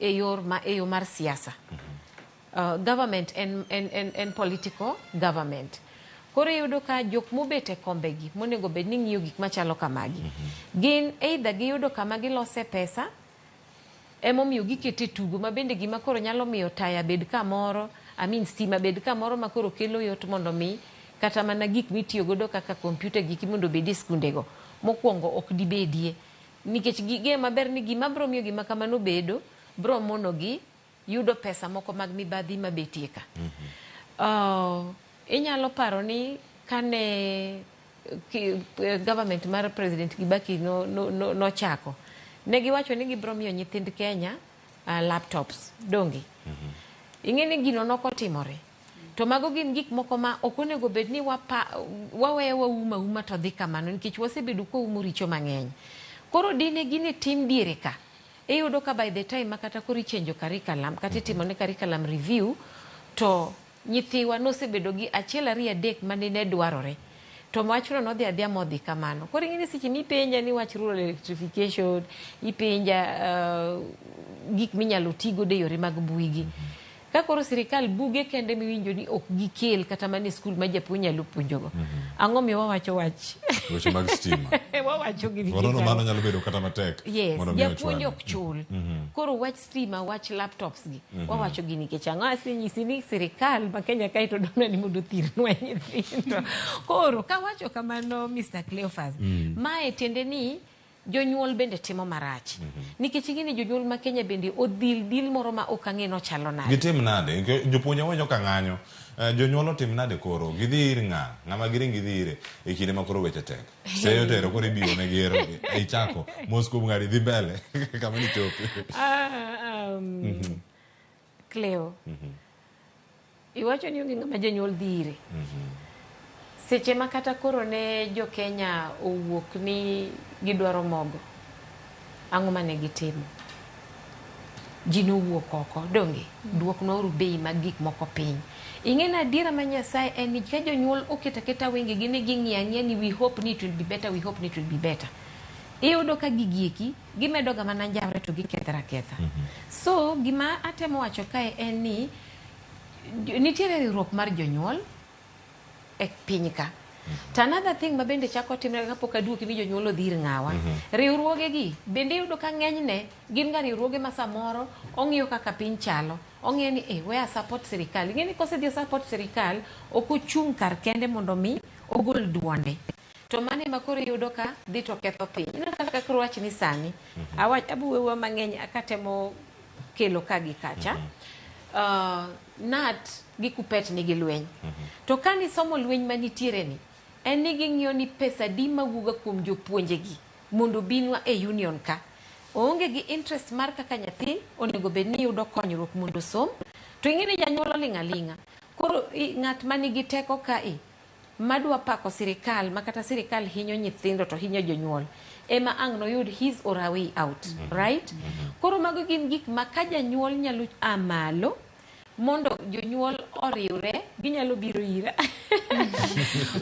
e yor ma, e yo mar siasa. Government en political government. Koro iyudo ka jok mobet e kombegi monego bed ni ng'iyo gik machalo kamagi gin either giyudo kama gilose pesa emomiyo gikete tugo ma bende gima koro nyalo miyo taya bed kamoro, I mean stima bed kamoro ma koro kelo yot mondo mi kata mana gik mitiyo godo kaka kompyuta giki mondo obed e skundego mokwongo ok dibedie nikech ging'eyo maber ni gima bro miyo gima kamano bedo bro monogi yudo pesa moko mag mibadhi mabetie ka. Inyalo paro ni kane government mar President Kibaki nochako ne giwacho ni gibro miyo nyithind Kenya laptops donge. Ing'e ni gino nokotimore to mago gin gik moko ma ok onego bed ni waweyo wauma uma to dhi kamano nikech wasebedo kwaumo richo mang'eny. Koro dine gini tim diere ka iyudo ka by the time ma kata koro ichenjo curriculum kata itimo ne curriculum review to nyithiwa nosebedo gi achiel ariyo adek mane ne dwarore to wachno nodhi adhiya modhi kamano. Koro ing'e ni seche mipenja ni wach rural electrification ipenja gik minyalo ti godo e yore mag mbui gi ka koro sirikal buge kende miwinjo ni ok gikel kata mana e skul ma japuonj nyalo puonjogo. Ang'o miyo wawacho wach weche mag stima wawacho gi Mano mano nyalo bedo kata matek Yes, mondo mi japuonj ochwal. ok chul. Koro wach stima, wach laptops gi wawacho gi nikech ang'o asenyisi ni sirikal ma Kenya kae to dwaro ni mondo othirnwa nyithindo. Koro kawacho kamano Mr. Cleophas, mae tiende ni jonyuol bende timo marach. Nikech ing'e ni jonyuol ma Kenya bende odhil dil moro ma ok ang'e nochalo nade. Gitim nade? Jopuonj awinjo ka ng'anyo. Jonyuol otim nade koro? Gidhi ir ng'a? Ng'ama giring gidhi ire e kinde ma koro weche tek. Seyo tero koro ibiyo ne gero. Ichako mos kuom ng'adi dhi mbele kama nichope. Cleo, iwacho ni onge ng'ama janyuol dhi ire. Seche ma kata koro ne jo Kenya owuok ni gidwaro mogo, ang'o mane gitimo? Ji nowuok oko, donge? Duoknwauru bei mag gik moko piny. Ing'e ni adiera ma Nyasaye en ni ka jonyuol oketo aketa wengegi ni ging'iyo ang'iya ni we hope ni it will be better, we hope ni it will be better. Iyudo ka gigi eki gimedo ga mana njawre to gikethre aketha. So gima atemo wacho kae en ni nitiere riwruok mar jonyuol e piny ka. To another thing ma bende chako timre kapok aduoki ni jonyuol odhi ir ng'awa. Riwruoge gi bende iyudo ka ng'enyne gin ga riwruoge ma samoro ong'iyo kaka piny chalo. Ong'iyo ni eh, we a support sirikal. Ing'e ni kosedhi support sirikal, ok ochung' kar kende mondo mi ogol duonde. To mano ema koro iyudo ka dhi to ketho piny. Ineno kaka koro wach ni sani, awach abuwewa mang'eny akatemo kelo ka gi kacha. KNUT gi KUPPET nigi lweny. To ka nisomo lweny manitiere ni, en ni ging'iyo ni pesa di mawuoga kuom jopuonjegi mondo obinwa e union ka. Oonge gi interest mar kaka nyathi onego bed ni yudo konyruok mondo osom. To ing'e ni janyuol oling' aling'a. Koro ng'at manigi teko kae madwa pako sirikal ma kata sirikal hinyo nyithindo to hinyo jonyuol ema ang' noyud his or her way out. Right? Koro mago gin gik ma ka janyuol nyalo a malo mondo jonyuol oriwre ginyalo biro ira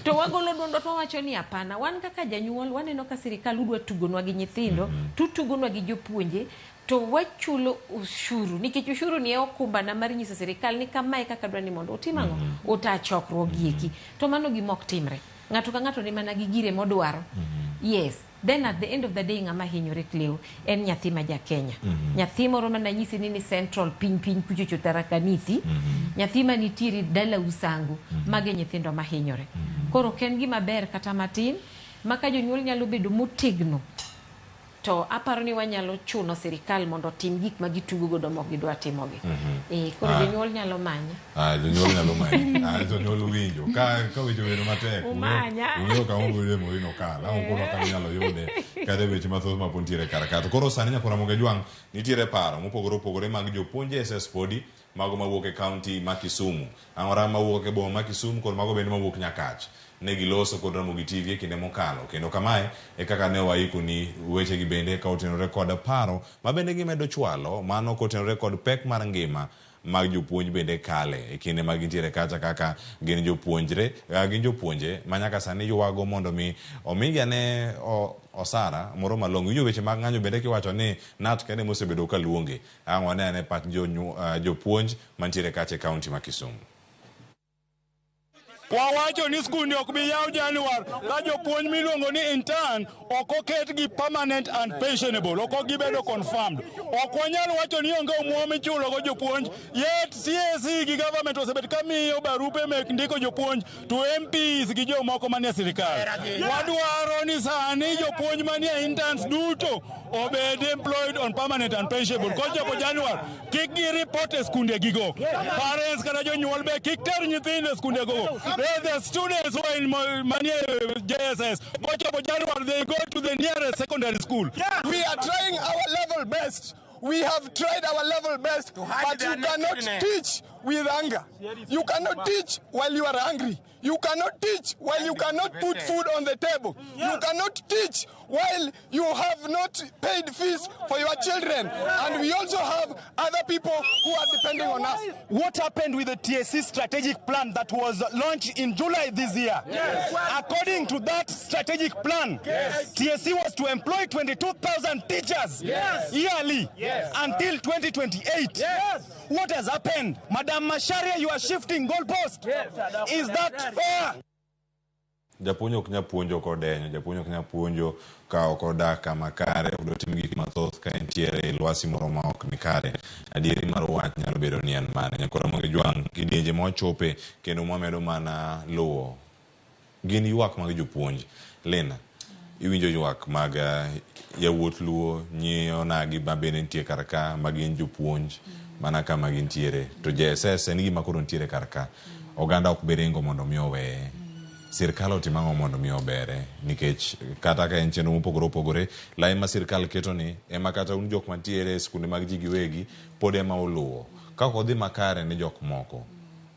to wagolo duondwa to wawacho ni hapana wan kaka janyuol waneno ka sirikal udwa tugonwa gi nyithindo tutugonwa gi jopuonje to wachulo ushuru nikech ushuru ni e okumbana mar nyiso sirikal ni kamae kaka dwa ni mondo utim ang'o uta chokruok gieki to mano gima ok timre ng'ato ka ng'ato ni mana gi gire modwaro yes then at the end of the day ng'ama hinyore Cleo en nyathi ma ja Kenya nyathi moro mananyisi ni ni central piny piny kuchocho Tharaka Nithi nyathi manitiere dala Usangu mage nyithindo mahinyore koro ok en gima ber kata matin ma ka jonyuol nyalo bedo motegno to aparo ni wanyalo chuno sirikal mondo otim gik ma gitugo godo mok gidwa timogi. Koro jonyuol nyalo manya. Jonyuol nyalo manyi. Jonyuol winjo. Ka weche obedo matek, Umanya. ung'eyo kama obedo Maureen Okal. Ang' ukono kama inyalo yude. Kata e weche mathoth ma pod nitiere kar ka. To koro sani nyakwar Ramogi Ajwang' nitiere paro mopogore opogore mag jopuonj SS podi mago mawuok e kaunti ma Kisumu. Ang'ora mawuok e boma ma Kisumu kod mago bende mawuok Nyakach. Ne giloso kod Ramogi TV e kinde mokalo kendo kamae e kaka ne waikoni wechegi bende ka otenore kod paro ma bende gimedo chwalo mano kotenore kod pek mar ngima mag jopuonj bende kale e kinde ma gintiere kacha kaka gin jopuonjre gin jopuonje ma nyaka sani ywago mondo mi omigi ane osara moro malong'o. Iwinjo weche mag ng'anyo bende kiwacho ni KNUT kende mosebedo ka luonge. Ang' wane ane pach jopuonj mantiere kacha e kaunti ma Kisumu. Wawacho ni skunde ok bi yaw Januar ka jopuonj miluongo ni intern ok oket gi permanent and pensionable, ok gibedo confirmed. Ok wanyal wacho ni onge omuom michulo go jopuonj, yet CSE gi government osebet ka miyo barupe mek ndiko jopuonj to MPs gi jomoko manie sirikal. Wadwaro ni sani jopuonj manie interns duto obed employed on permanent and pensionable. Kochopo Januar, kik gi report e skunde gigo. Parents kata jonyuol be kik ter nyithindo e skunde go. The students who are in manie JSS, kochopo Januar, they go to the nearest secondary school. We are trying our level best. We have tried our level best, but you cannot teach with anger. You cannot teach while you are angry. You cannot teach while you cannot put food on the table. You cannot teach while you have not paid fees for your children. And we also have other people who are depending on us. What happened with the TSC strategic plan that was launched in July this year? Yes. According to that strategic plan, Yes. TSC was to employ 22,000 teachers Yes. yearly Yes. until 2028. Yes. What has happened? Madam Macharia, you are shifting goalposts. Is that fair? Japuonj ok nyal puonjo kodenyo, japuonj ok nyal puonjo ka ok odak kama kare, ok dotim gik mathoth ka entiere e lwasi moro ma ok nikare. Adieri mar wach nyalo bedo ni en mane. Nyakwar Ramogi Jwang' kidienje mwachope kendo mwamedo mana luwo gin ywak mag jopuonj. Lena, iwinjo ywak mag yawuot Luo, nyi onagi ma bende nitie kar ka ma gin jopuonj mana kama gintiere. To JSS en gima koro nitiere kar ka. Oganda ok bi ringo mondo mi oweye. Sirkal otim ang'o mondo mi obere nikech kata ka en chenro mopogore opogore lai ma sirkal keto ni ema kata un jok mantiere e skunde mag ji giwegi pod ema uluwo. Ka ok odhi makare ne jok moko,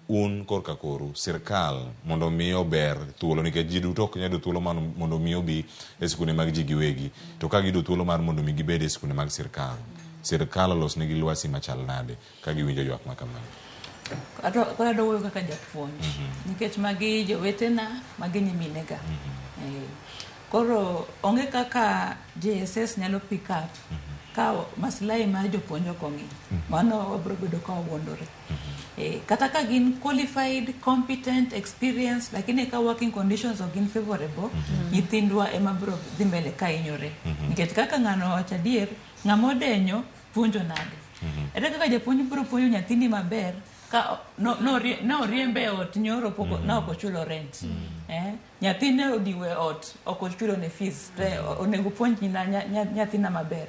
un korka koru sirkal mondo mi ober thuolo nikech ji duto ok nyal yudo thuolo mar mondo mi obi e skunde mag ji giwegi to ka giyudo thuolo mar mondo mi gibed e skunde mag sirkal, sirkal olosnegi lwasi machal nade ka giwinjo ywak ma kamano? Koro adwa wuoyo kaka japuonj nikech magi jowetena, magi nyiminega. Koro onge kaka JSS nyalo pick up ka maslahi mar jopuonj ok ong'i. Mano wabiro bedo ka wawuondore. Kata ka gin qualified, competent, experienced, lakini ka working conditions ok gin favorable, nyithindwa ema biro dhi mbele ka hinyore. Nikech kaka ng'ano owacho adier, ng'ama odenyo puonjo nade? Ere kaka japuonj biro puonjo nyathini maber ka ne oriembe e ot nyoro pok ne ok ochulo rent. Nyathine odiwo e ot ok ochulo ne fees to onego puonj nyathina maber.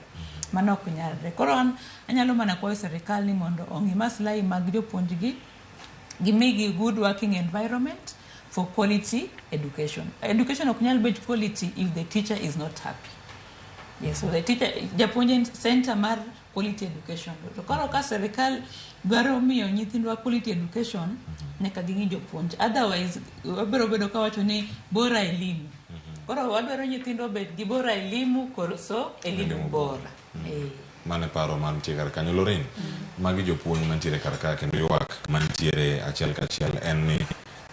Mano ok nyalre. Koro an anyalo mana kwayo sirikal ni mondo ong'i maslahi mag jopuonjgi, gimigi good working environment for quality education. Education ok nyal bet quality if the teacher is not happy. Yes, so the teacher, japuonj en center mar quality education. To koro ka sirikal dwaro miyo nyithindwa quality education, nyaka ging'i jopuonj. Otherwise, wabiro bedo ka wacho ni bora elimu. Koro wadwaro nyithindwa obed gi bora elimu koso elimu bora. Mano e paro mantie kar kanyo. Lorraine, magi jopuonj mantiere kar ka kendo ywak mantiere achiel kachiel en ni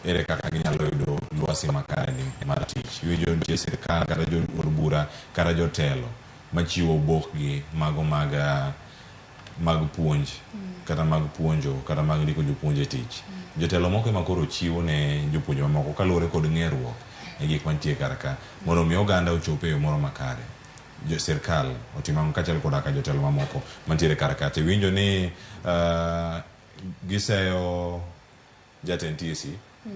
ere kaka ginyalo yudo lwasi makare ni mar tich. Iwinjo nitie sirkal kata jo od bura kata jotelo machiwo obokgi mago mag puonj kata mag puonjo kata mag ndiko jopuonj e tich. Jotelo moko ema koro chiwo ne jopuonj mamoko kaluwore kod ng'eruok e gik mantie kar ka mondo mi oganda ochop e yo moro makare. Jo sirkal otimo ang'o kaachiel koda ka jotelo mamoko mantiere kar ka. Tiwinjo ni giseyo jatend TSC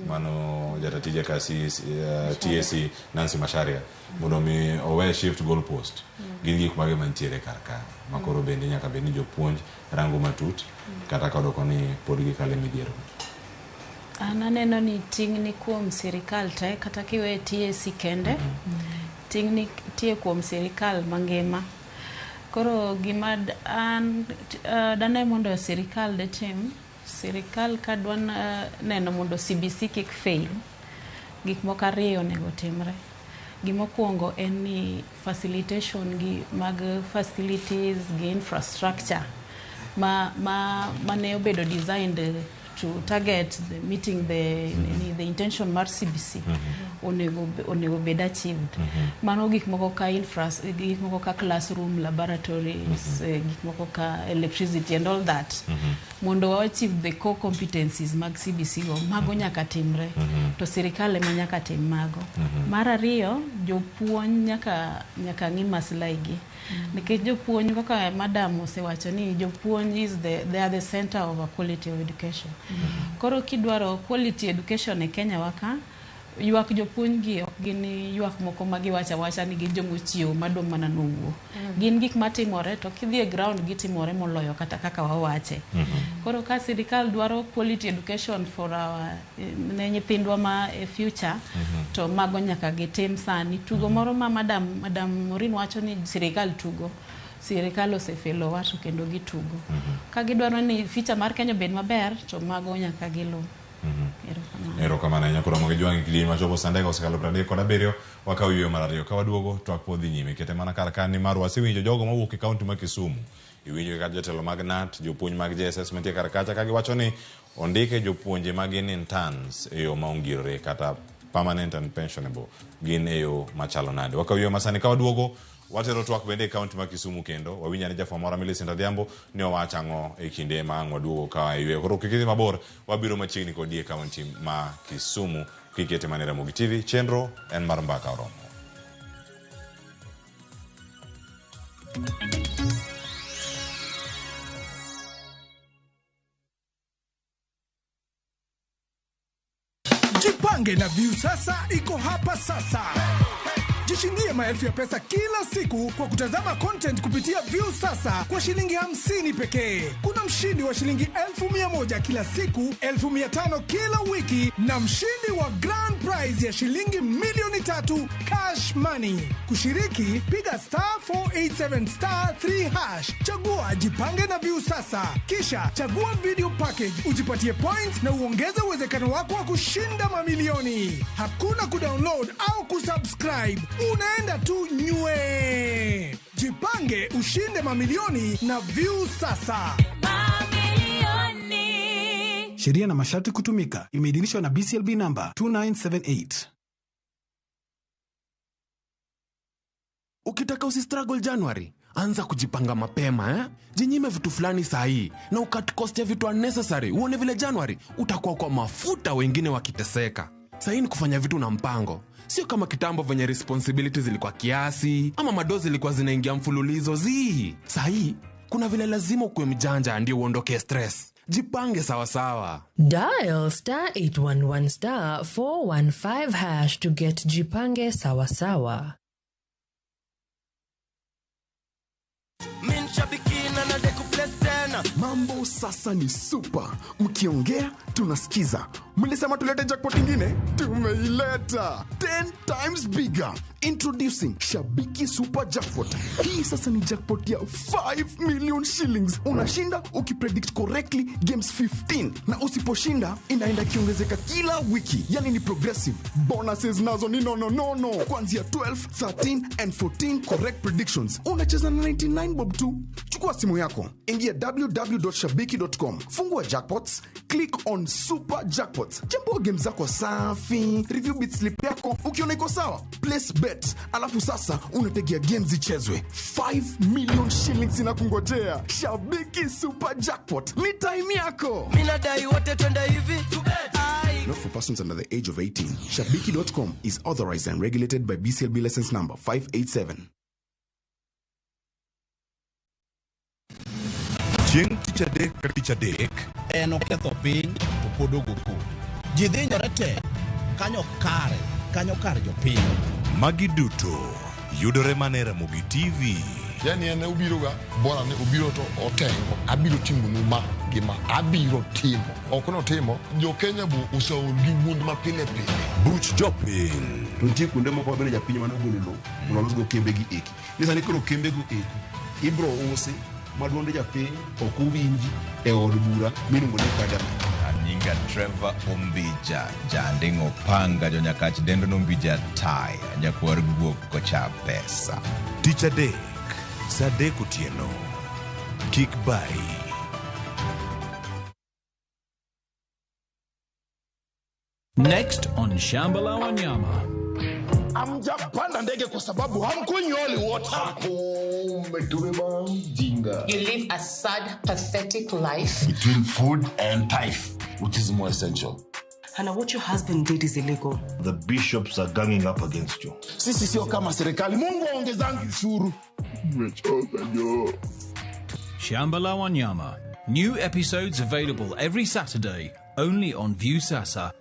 mano jata tije ka TSC Nancy Macharia mondo mi owe shift goal post. Gin gik mage mantiere kar ka ma koro bende nyaka bed ni jopuonj rango matut kata ka odoko ni pod gikale midhiero. An aneno ni ting' ni kuom sirikal te kata kiwe TSC kende. Ting' nitie kuom sirikal mangima. Koro gima an dane mondo sirikal detim, sirikal ka dwa neno mondo CBC kik fail, gik moko ariyo onego timre. Gimokwongo en ni facilitation gi mag facilities gi infrastructure ma mane obedo designed to target the meeting the intention mar CBC onego bed achieved. Mano gik moko ka gik moko ka classroom, laboratories, gik moko ka electricity and all that. Mondo wa achieve the core competencies mag CBC go, mago nyaka timre. To sirikal ema nyaka tim mago. Mar ariyo, jopuonj nyaka ng'i maslahi gi. Nikech jopuonj, kaka madam osewacho ni jopuonj is the they are the center of a quality of education. Koro kidwaro quality education e Kenya wa ka, ywak jopuonj gi ok gin ywak moko ma giwacho awacha ni gin jomochiewo madwa mana nowuo. Gin gik matimore, to kidhi e ground gitimore moloyo kata kaka wawache. Koro ka sirikal dwaro quality education for our ne nyithindwa ma e future, to mago nyaka gitim sani. Tugo moro ma madam Maureen wacho ni sirikal tugo, sirikal osefelowa to kendo gitugo. Ka gidwaro ni future mar Kenya obed maber, to mago nyaka giluw. Erokamano. Erokamano ahinya. Koro mogi jwang' kidieny machopo sa ndege osekalo 37. Wakawo yueyo mar ariyo, ka waduogo twak pod dhi nyime. Kete mana kar ka, nimar wasewinjo jogo mawuok e kaunti ma Kisumu, iwinjo kaka jotelo mag KNUT, jopuonj mag JSS mantie kar kacha ka giwacho ni ondike jopuonje ma gin interns e yo ma ongirore kata permanent and pensionable gin e yo machalo nade. Wakawo yueyo masani, ka waduogo watero twak bende e kaunti ma Kisumu kendo wawinjo ni jafwambo moro Millicent Adhiambo ni owacho ang'o e kinde ma ang' waduogo ka e yueyo. Koro kik idhi mabor, wabiro machiegni kodi e kaunti ma Kisumu. Kikete mana e Ramogi TV, chenro en mar Mbaka Oromo. Jipange na Viusasa iko hapa sasa. Jishindie maelfu ya pesa kila siku kwa kutazama content kupitia Viusasa kwa shilingi 50 pekee. Kuna mshindi wa shilingi 100,000 kila siku, 500,000 kila wiki na mshindi wa grand prize ya shilingi 3,000,000 cash money. Kushiriki, piga star 487 star 3 hash, chagua Jipange na Viusasa, kisha chagua video package, ujipatie points na uongeze uwezekano wako wa kushinda mamilioni. Hakuna kudownload au kusubscribe, unaenda tu nywe. Jipange ushinde mamilioni na Viusasa. Sheria na masharti kutumika. Imeidhinishwa na BCLB namba 2978. Ukitaka usistruggle January, anza kujipanga mapema, eh? Jinyime vitu fulani sahii na ucut cost ya vitu unnecessary. Uone vile January utakuwa kwa mafuta wengine wakiteseka. Sahii ni kufanya vitu na mpango, sio kama kitambo venye responsibility zilikuwa kiasi ama madoo zilikuwa zinaingia mfululizo. Zii, sahii kuna vile lazima ukuwe mjanja ndio uondoke stress. Jipange sawasawa. Dial star 811 star 415 hash to get Jipange Sawasawa. Min shabiki na nadeku place tena. Mambo sasa ni super. Mkiongea tunasikiza. Mlisema tulete jackpot ingine, tumeileta 10 times bigger. Introducing Shabiki Super Jackpot. Hii sasa ni jackpot ya 5 million shillings. Unashinda ukipredict correctly games 15, na usiposhinda inaenda ikiongezeka kila wiki, yani ni progressive. Bonuses nazo ni no no no no, kuanzia 12, 13 and 14 correct predictions. Unacheza na 99 bob tu. Chukua simu yako, ingia www.shabiki.com, fungua jackpots, click on super jackpots, chambua game zako safi, review bet slip yako. Ukiona iko sawa, place bet, alafu sasa unategea games zichezwe. 5 million shillings inakungojea. Shabiki Super Jackpot ni time yako. Mi nadai wote twende hivi. Ai. Not for persons under the age of 18. Shabiki.com is authorized and regulated by BCLB license number 587. Chieng' tich adek ka tich adek En oketho piny to pod ogo koko. Ji dhinyore te kanyo kare kanyo kar jopiny. Magi duto yudore mana e Ramogi TV. Yani en obiro ga bora ni obiro to otengo abiro timonu ma gi ma abiro timo ok notimo jo Kenya bo oseol gi wuond ma pile pile. Buch jopiny. To nitie kuonde moko ma bende japiny mane ogolo lowo mondo olosgo kembe gi eki. Ni sani koro kembe go eki ibro usi ma duond japiny ok owinji e od bura miluongo ni parliament. Nyinga Trevor Ombija, janding'o panga jonyakach dendo nombija taya, nyakwar guok kocha pesa. Tich adek, saa 3 otieno. Kik bayi. Next on Shamba la Wanyama. Hamjapanda ndege kwa sababu hamkunywi holy water. Umetubeba mjinga. You live a sad, pathetic life. Between food and tithe, which is more essential? Hannah, what your husband did is illegal. The bishops are ganging up against you. Sisi sio kama serikali. Mungu aongezangi ushuru. Nimechoka jo. Shamba la Wanyama. New episodes available every Saturday, only on Viusasa.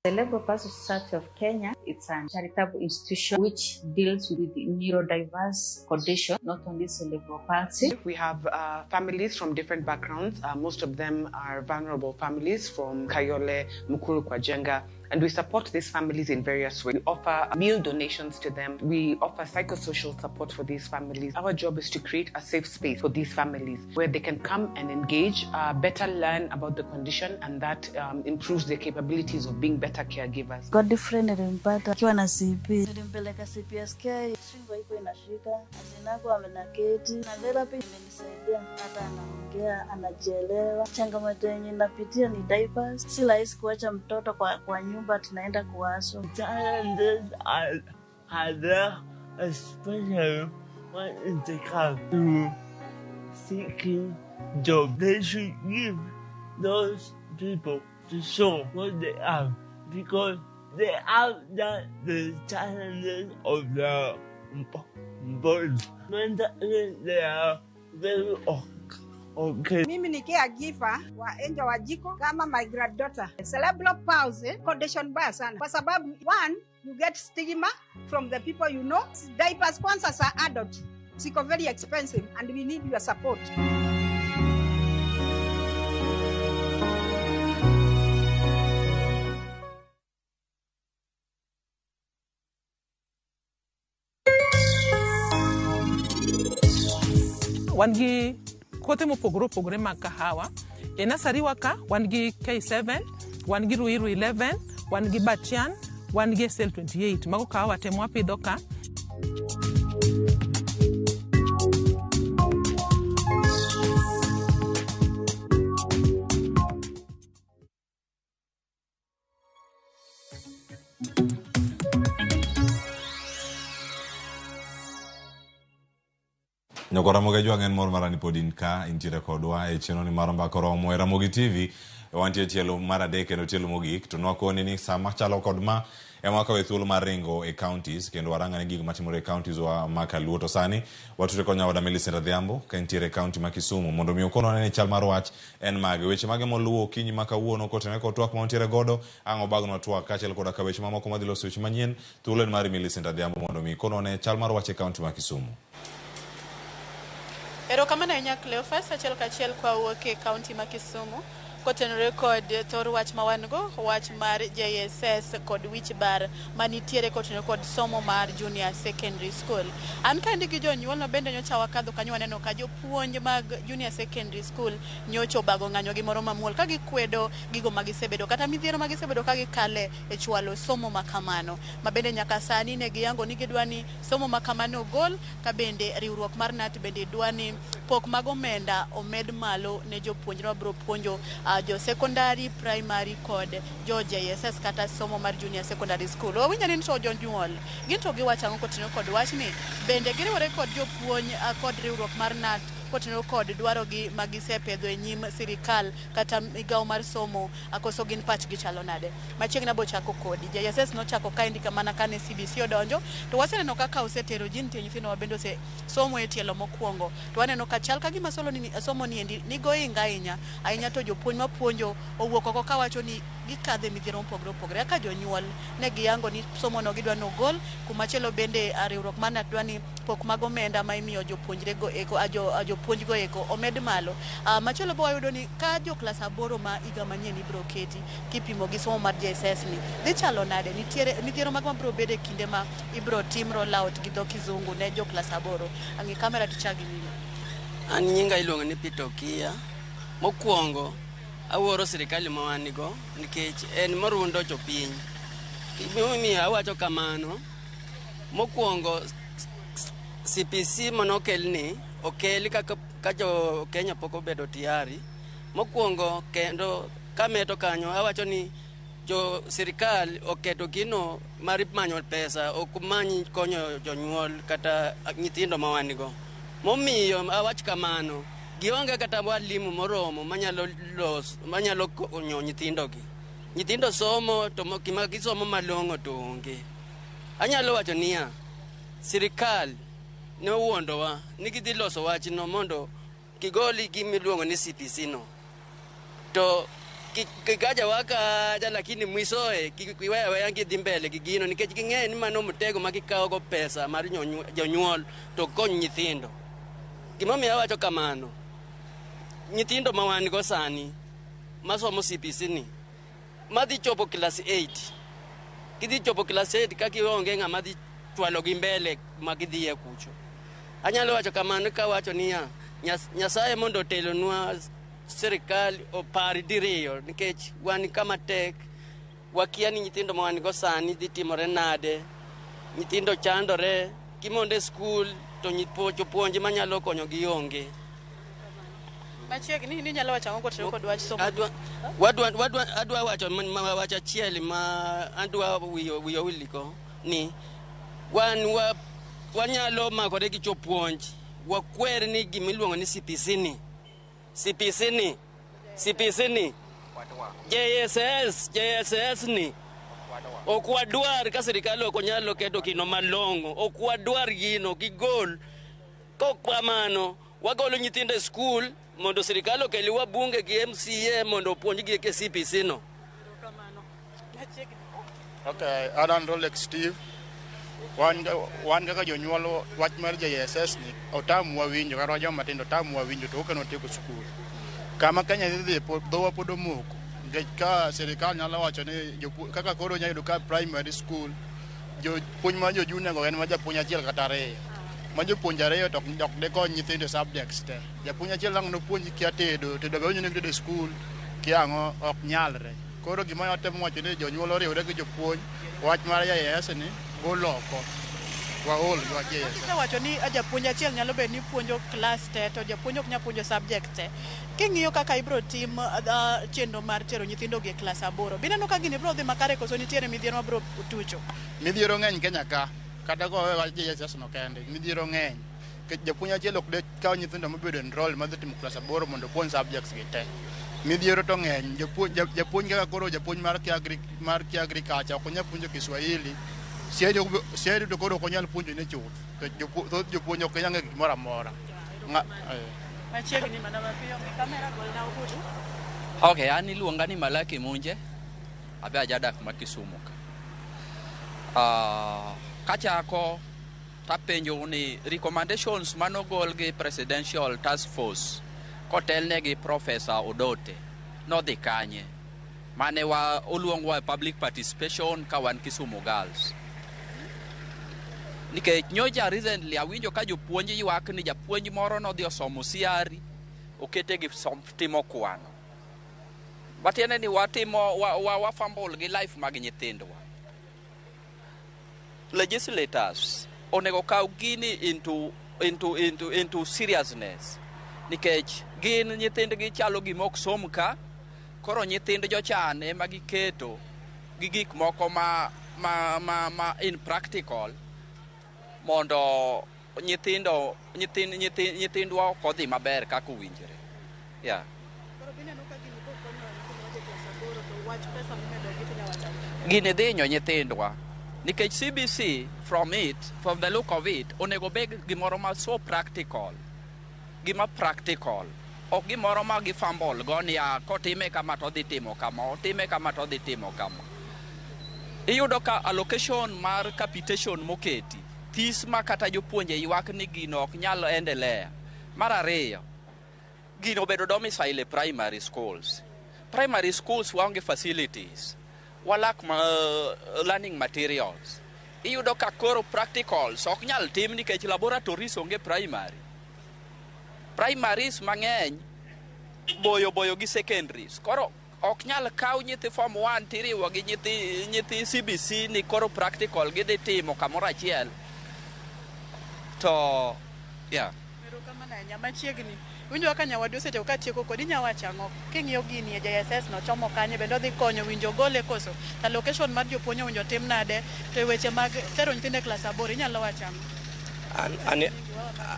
The Cerebral Palsy Society of Kenya, it's a charitable institution which deals with neurodiverse condition, not only cerebral palsy. We have families from different backgrounds. Most of them are vulnerable families from Kayole, Mukuru kwa Njenga, and we support these families in various ways. We offer meal donations to them. We offer psychosocial support for these families. Our job is to create a safe space for these families where they can come and engage, better learn about the condition, and that improves their capabilities of being better caregivers. Godfrey nilimpata akiwa na CP, nilimpeleka CPSK, shingo iko inashika, azinako amenaketi na therapy imenisaidia, hata anaongea, anajielewa. Changamoto yenye napitia ni diapers, si rahisi kuacha mtoto kwa nyumba, tunaenda kuwaso. Challenges are there, especially when it comes to seeking job. They should give those people to show what they have, because they have that the challenges of the body. Mentally, they are very okay. Mimi ni caregiver wa Angel Wanjiku kama my granddaughter. Cerebral palsy condition mbaya sana kwa sababu one, you get stigma from the people you know. Diapers sponsors are adult. Ziko very expensive and we need your support. Wan gi kothe mopogore opogore mag kahawa. E nasari wa ka wan gi K7, wan gi Ruiru 11, wan gi Batian, wan gi SL28. Mago kahawa te mwapidho ka. Nyoko Ramogi Ajwang' en mor mara ni pod in ka intiere kodwa e chenro ni mar Mbaka Oromo e Ramogi TV. Wantie tielo mar adek kendo tielo mogik to nwakoni ni sama chalo kod ma ema wakawe thuolo mar ringo e counties kendo warang'ane gik matimore e counties wa ma Kaluo. To sani watudre kod nyawada Millicent Adhiambo ka entiere e county ma Kisumu mondo mi okonwa ni chal mar wach en mage, weche mage moluwo okinyi ma kawuono kotenore kod twak ma wantiere godo, ang' obagnwa twak kaachiel koda ka weche mamoko madhi loso weche manyien. Thuolo en mari Millicent Adhiambo mondo mi ikonwa ne chal mar wach e county ma Kisumu. Erokamano ahinya Cleophas, achiel kachiel kwa wuok e kaunti ma Kisumu kotenore kod thor wach ma wan go, wach mar JSS kod wich bar manitiere kotenore kod somo mar junior secondary school. An kaendi gi jonyuol ma bende nyocha wakadho kanyo waneno ka jopuonj mag junior secondary school nyocha obago ng'anyo gi moro mamuol ka gikwedo gigo ma gisebedo kata midhiero ma gisebedo ka gikale e chwalo somo ma kamano, ma bende nyaka sani ne giyango ni gidwa ni somo ma kamano ogol, ka bende riwruok mar KNUT bende dwa ni pok mag omenda omed malo ne jopuonjre mabiro puonjo jo secondary, primary kod jo JSS kata somo mar junior secondary school. Wawinjo ni to jonyuol gin to giwacho ang'o kotenore kod wachni, bende giriwore kod jopuonj kod riwruok mar KNUT kotenore kod dwarogi ma gisepedho e nyim sirikal kata migawo mar somo, koso gin pachgi chalo nade. Machiegni abo chako kodi. JSS nochako kaendi mana kane CBC odonjo, to waseneno kaka osetero ji, nitie nyithindo ma bende osesomo e tielo mokwongo, to waneno ka chal ka gima somo ni endi nigo inga ahinya ahinya, to jopuonj mapuonjo owuok oko kawacho ni gikadhe midhiero mopogore opogore kaka jonyuol ne giyango ni somono gidwa nogol kumachielo bende riwruok mar KNUT dwa ni pok mag omenda ma imiyo jopuonjre go eko jopuonj go eko omed malo. Machielo be wayudo ni ka jo klas 8 ma higa manyien ibiro keti kipimo gi somo mar JSS ni dhi chalo nade, nitiere midhiero mag mabiro bedo e kinde ma ibiro tim roll out gi dho kizungu ne jo klas 8. Ang'i kamera tichak gi nyingi. An nyinga iluongo ni Peter Okiya. Mokwongo awuoro sirikal ma wan go nikech en morundo jopiny. Gimomiyo awacho kamano, mokwongo CPC manokelni okel kaka ka jo Kenya pok obedo tayari. Mokwongo kendo kameto kanyo awacho ni jo sirikal oketo gino mar manyo pesa, ok many konyo jonyuol kata nyithindo ma wan go. Momiyo awach kamano, gionge kata walimu moromo manyalo los, manyalo konyo nyithindogi. Nyithindo somo to gima gisomo malong'o to onge. Anyalo wacho niya, sirikal ne owuondowa ni gidhi loso wachno mondo gigol gima iluongo ni CPC no. To kigaja wakaja, lakini mwisoe kiweya weya gidhi mbele gi gino nikech ging'eyo ni mano mtego ma gikawo go pesa mar jonyuol to kony nyithindo. Gimomiyo awacho kamano, nyithindo ma wan go sani masomo CPC ni madhi chopo class 8, gidhi chopo class 8 ka gionge ng'ama dhi chwalogi mbele ma gidhiye kucho. Anyalo wacho kamano kawacho niya, Nyasaye mondo otelonwa, sirikal opar diriyo nikech wan kama tek, wakia ni nyithindo ma wan go sani dhi timore nade. Nyithindo chandore, kimondo e skul to jopuonj manyalo konyogi onge. Machiegni ni inyalo wacho ang'o kotenore kod wach somo? Adwa wacho wach achiel ma adwa wiyo wiliko ni wan wanyalo makore gi jopuonj, wakwer ni gimiluongo ni CPC ni CPC ni CPC ni JSS ni ok wadwar ka sirikal ok onyalo keto gino malong'o, ok wadwar gino gigol. Kok kamano wagolo nyithindo e skul mondo sirikal okel wabunge gi MCA mondo opuonjgi e CPC no. Okay, an Rolex Steve. Wan kaka jonyuol wach mar JSS ni otamwa winjo kata joma tindo otamwa winjo to ok notieko skul. Kama Kenya dhi dhowa pod omoko. Nikech ka sirikal nyalo wacho ni kaka koro nyalo yudo ka primary school jopuonj ma jo junior go en ma japuonj achiel kata ariyo. Ma jopuonj ariyo to ok dikony nyithindo e subjects te. Japuonj achiel ang' nopuonji kia tedo, tedo be onyo tedo e skul, kia ang'o ok nyalre. Koro gima watemo wacho ni jonyuol oriwre gi jopuonj wach mar JSS ni gol oko. Waol gi wach JSS. Kisewacho ni japuonj achiel nyalo bedo ni puonjo klas te to japuonj ok nyal puonjo subject te. King'iyo kaka ibiro tim chenro mar tero nyithindo gi e klas 8, bineno ka gini biro dhi makare koso nitiere midhiero mabiro tucho? Midhiero ng'eny Kenya ka, kata kowe wach JSS no kende, midhiero ng'eny. Nikech japuonj achiel ok de kaw nyithindo mobedo enroll madhi timo klas 8 mondo opuonj subjects gi te. Midhiero to ng'eny, japuonj kaka koro japuonj mar kia agriculture ok onyal puonjo Kiswahili. Sieri to koro ok onyal puonjo ne chuth. To thoth jopuonj ok nyal ng'eyo gimoro amora. Machiegni mana mapiyo, mi kamera golna ogudu. Okay, an iluonga ni Malaki Munje, abe ajadak ma Kisumu ka. Kachako tapenjo ni recommendations manogol gi Presidential Task Force kotelne gi Professor Odote nodhi kanye mane wa oluongwa e public participation ka wan Kisumu Girls. Nikech nyocha recently awinjo ka jopuonj ywak ni japuonj moro nodhi osomo CRE okete gi timo kwano. Matiende ni watimo wa fumble gi life mag nyithindwa. Legislators onego kaw gini into seriousness nikech gin nyithindgi chalo gima ok som ka, koro nyithind jochan ema giketo gi gik moko ma impractical mondo nyithindwa ok odhi maber kaka owinjore. Yeah. Gini dhi hinyo nyithindwa nikech CBC from the look of it onego bed gimoro ma so practical, gima practical. Ok gimoro ma gifumble go niya kotime kama to odhi timo kama, otime kama to odhi timo kama. Iyudo ka allocation mar capitation moketi this ma kata jopuonje ywak ni gino ok nyal endelea. Mar ariyo, gino obedo domicile e primary schools. Primary schools waonge facilities, walak ma, learning materials. Iyudo ka koro practicals ok nyal tim nikech laboratories onge primary. Primaries mang'eny boyo boyo gi secondaries. Koro ok nyal kaw nyithi form 1 tiriwo gi nyithi CBC ni koro practical gidhi timo kamoro achiel. To yeah. Erokamano ahinya. Machiegni. Winjo kaka nyawadu osetieko ka tieko kodi inya wacho ang'o? King'iyo gini e JSS no chomo kanye bende odhi konyo winjo gole koso? To allocation mar jopuonj owinjo tim nade? To e weche mag tero nyithindo e klas aboro inyalo wacho ang'o?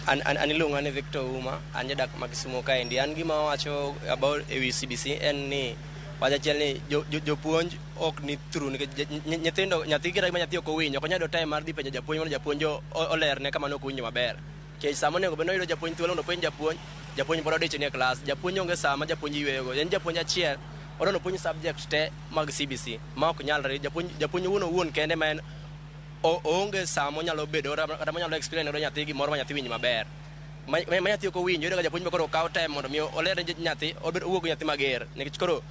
An iluonga ni Victor Uma, an jadak ma Kisumu kaendi. An gima awacho about ewi CBC en ni wach achiel ni jopuonj ok ni through nikech nyithindo nyathi kata gima nyathi ok owinjo ok onyal yudo time mar dhi penjo japuonj mondo japuonj olerne kama ne ok owinjo maber. Nikech sama onego bed ni oyudo japuonj thuolo mondo openj japuonj, japuonj pod odich nie klas. Japuonj onge sama japuonj yweyogo. En japuonj achiel odwa ni opuonj subject te mag CBC ma ok nyalre. Japuonj owuon owuon kende ma en oonge sama onyalo bedo kata monyalo explain ne nyathi gimoro ma nyathi winj maber. Ma nyathi ok owinjo, iyudo ka japuonj be koro kawo time mondo mi oler ne nyathi, obed owuog gi nyathi mager. Nikech koro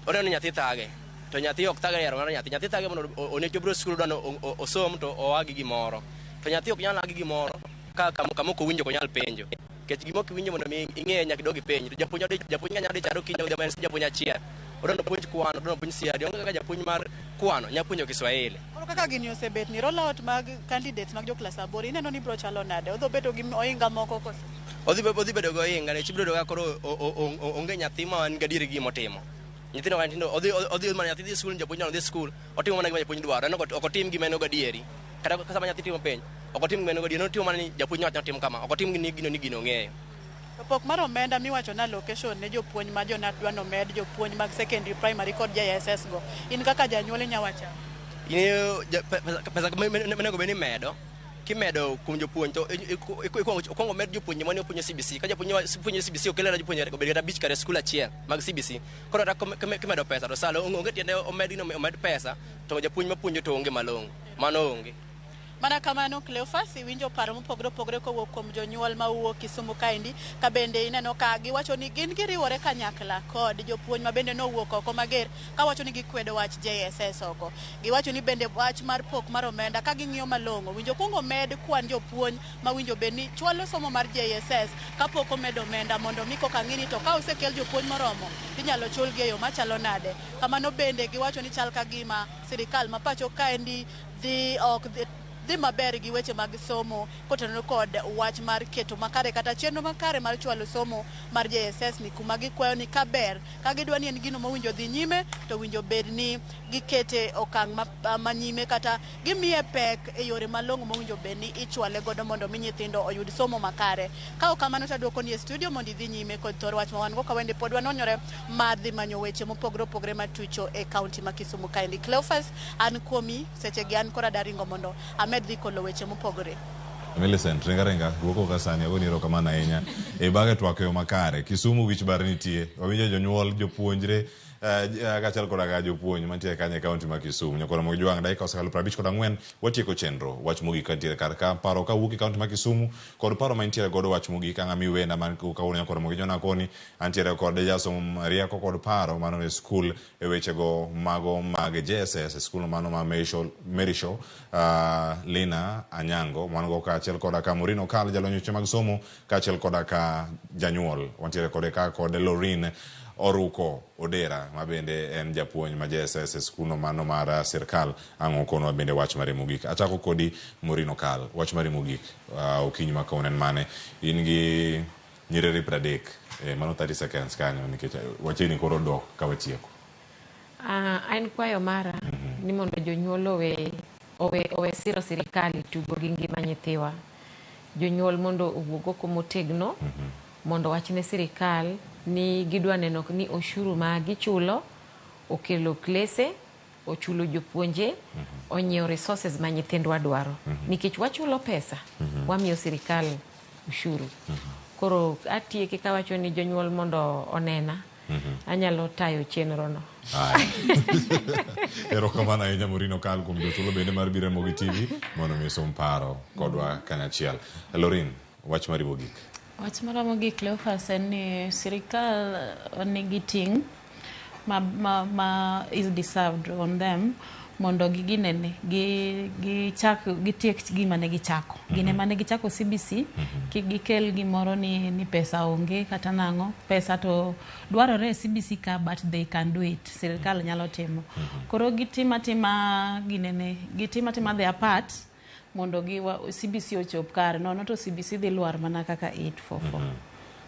oneno ni nyathi thage. To nyathi ok thagre e hero mar nyathi. Nyathi thage mondo onego obiro skul odwa ni osom to oa gi gimoro. To nyathi ok nyal a gi gimoro ka kama ok owinjo ok onyal penjo. Nikech gima ok iwinjo mondo mi ing'e nyaka idog ipenj. To japuonj odich, japuonj ka nyalo dich are okinyi godhiambo en japuonj achiel. Odwa ni opuonj kwano, odwa ni opuonj CRE. Onge kaka japuonj mar kwano nyalo puonjo Kiswahili. Koro kaka gini osebet ni roll out mag candidates mag jo klas aboro ineno ni biro chalo nade? Odhi bedo gi ohinga moko koso? Odhi bedo gi ohinga nikech ibiro yudo ka koro onge nyathi ma en gadier gi gima otimo. Nyithindo ka nyithindo odhi mana nyathi dhi skul, japuonj dwaro ni odhi skul, otimo mana gima japuonj dwaro. En ok otim gima en go adieri. Kata sama nyathi timo penj, ok otim gima en go adieri, otimo mana ni japuonj nowacho ni otim kama, ok otim ni gino ni gino ong'eyo. To pok mar omenda miwacho na allocation ne jopuonj ma jonat dwa nomed jopuonj mag secondary, primary kod JSS go. In kaka janyuol inya wacho ang'o? Ing'eyo pesa monego bed ni imedo, kimedo kuom jopuonj to ikwongo med jopuonj mane opuonjo CBC. Ka japuonj puonjo CBC okel jopuonj obed kata abich kare skul achiel mag CBC. Koro kata kimedo pesa to salo onge tiende omed gino omed pesa to japuonj mapuonjo to onge malong'o. Mano onge. Mana kamano Cleophas, iwinjo paro mopogore opogore kowuok kuom jonyuol ma wuok Kisumu kaendi, ka bende ineno ka giwacho ni gin giriwore kanyakla kod jopuonj ma bende nowuok oko mager kawacho ni gikwedo wach JSS oko. Giwacho ni bende wach mar pok mar omenda ka ging'iyo malong'o, winjo kuongo omed kwan jopuonj ma winjo bed ni chwalo somo mar JSS kapok omed omenda mondo mi koka ng'i ni to ka osekel jopuonj moromo tinyalo chulgi e yo machalo nade. Kamano bende giwacho ni chal ka gima sirikal ma pacho kaendi dhi ok dhi maber gi weche mag somo kotenore kod wach mar keto makare kata chenro makare mar chwalo somo mar JSS ni kuma gikwayo ni kaber ka gidwa ni en gino mowinjo dhi nyime to winjo bed ni gikete okang' manyime kata gimiye pek e yore malong'o mowinjo bed ni ichwale godo mondo mi nyithindo oyud somo makare. Ka ok kamano to aduoko ni e studio mondo idhi nyime kod thor wach ma wan go kawende pod wanonyore mar dhi manyo weche mopogore opogore matucho e kaunti ma Kisumu kaendi. Cleophas, an kuomi sechegi an koro adaringo mondo amed dhi kolo weche mopogore. Millicent, ringa ringa, duoko ka sani, agoni erokamano ahinya. E bang'e twak e yo makare. Kisumu wich bar nitie. Wawinjo jonyuol, jopuonjre, kaachiel koda ka jopuonj mantie kanyo e kaunti ma Kisumu. Nyakoro Ramogi Jwang', dakika osekalo 54, watieko chenro. Wach mogik kantiere kar ka, paro kawuok e kaunti ma Kisumu, kod paro ma intiere godo wach mogik, ang' ami wenda man kawuono Nyakoro Ramogi Jwang' koni, antiere kod jasom rieko kod paro mano e skul e wechego mago mag JSS, e skul mano ma Merisho, Lina Anyango, wan go kaachiel koda ka Maureen Okal, jalony weche mag somo, kaachiel koda ka janyuol. Wantiere kode ka kod Lorin Oruko Odera, ma bende en japuonj ma JSS e skul mano mar sirkal. Ang' okonwa bende wach mare mogik. Achako kodi Maureen Okal, wach mare mogik okinyi ma kawuono en mane? In gi nyiriri 30, mano 30 seconds kanyo nikech wacheni koro dok ka watieko. En kwayo mara ni mondo jonyuol owe siro sirikal tugo gi ngima nyithiwa. Jonyuol mondo owuog oko motegno mondo wach ne sirikal ni gidwa neno ni oshuru ma gichulo okelo klese, ochulo jopuonje, onyiewo resources ma nyithindwa dwaro. Nikech wachulo pesa, wamiyo sirikal ushuru. Koro atieke kawacho ni jonyuol mondo onena, anyalo tayo chenro no. Erokamano ahinya Maureen Okal kuom thuolo bende mar biro e Ramogi TV mondo mi osom paro kodwa kanyachiel. Lorin, wach mari mogik. Wach mara mogik, Cleophas, en ni sirikal nigi ting' ma is deserved on them mondo giginene gichak gitiek gima ne gichako. Gine mane gichako CBC, kik gikel gimoro ni pesa onge kata nang'o. Pesa to dwarore e CBC ka, but they can do it. Sirikal nyalo timo. Koro gitim atima ginene, gitim atima their part mondo gi CBC ochop kare. Nono to CBC dhi lwar mana kaka 844.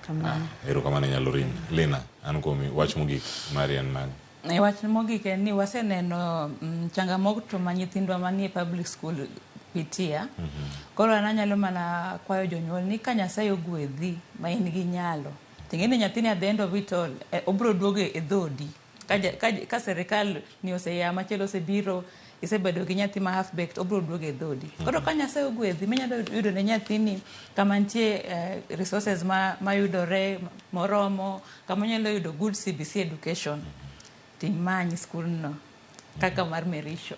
Kamano. Erokamano ahinya Lorin. Lina, an kuomi wach mogik mari en mane? E wach mogik en ni waseneno changamoto ma nyithindwa manie public school pitia. Koro an anyalo mana kwayo jonyuol ni ka Nyasaye ogwedhi ma in gi nyalo, ting'e ni nyathini at the end of it all obiro duogo e dhodi. Ka sirikal ni oseya machielo osebiro, isebedo gi nyathi ma half baked, obiro duogo e dhodi. Koro ka Nyasaye ogwedhi minyalo yudo ne nyathini kama nitie resources ma mayudore moromo, kama onyalo yudo good CBC education, timany skul no kaka mar Merisho.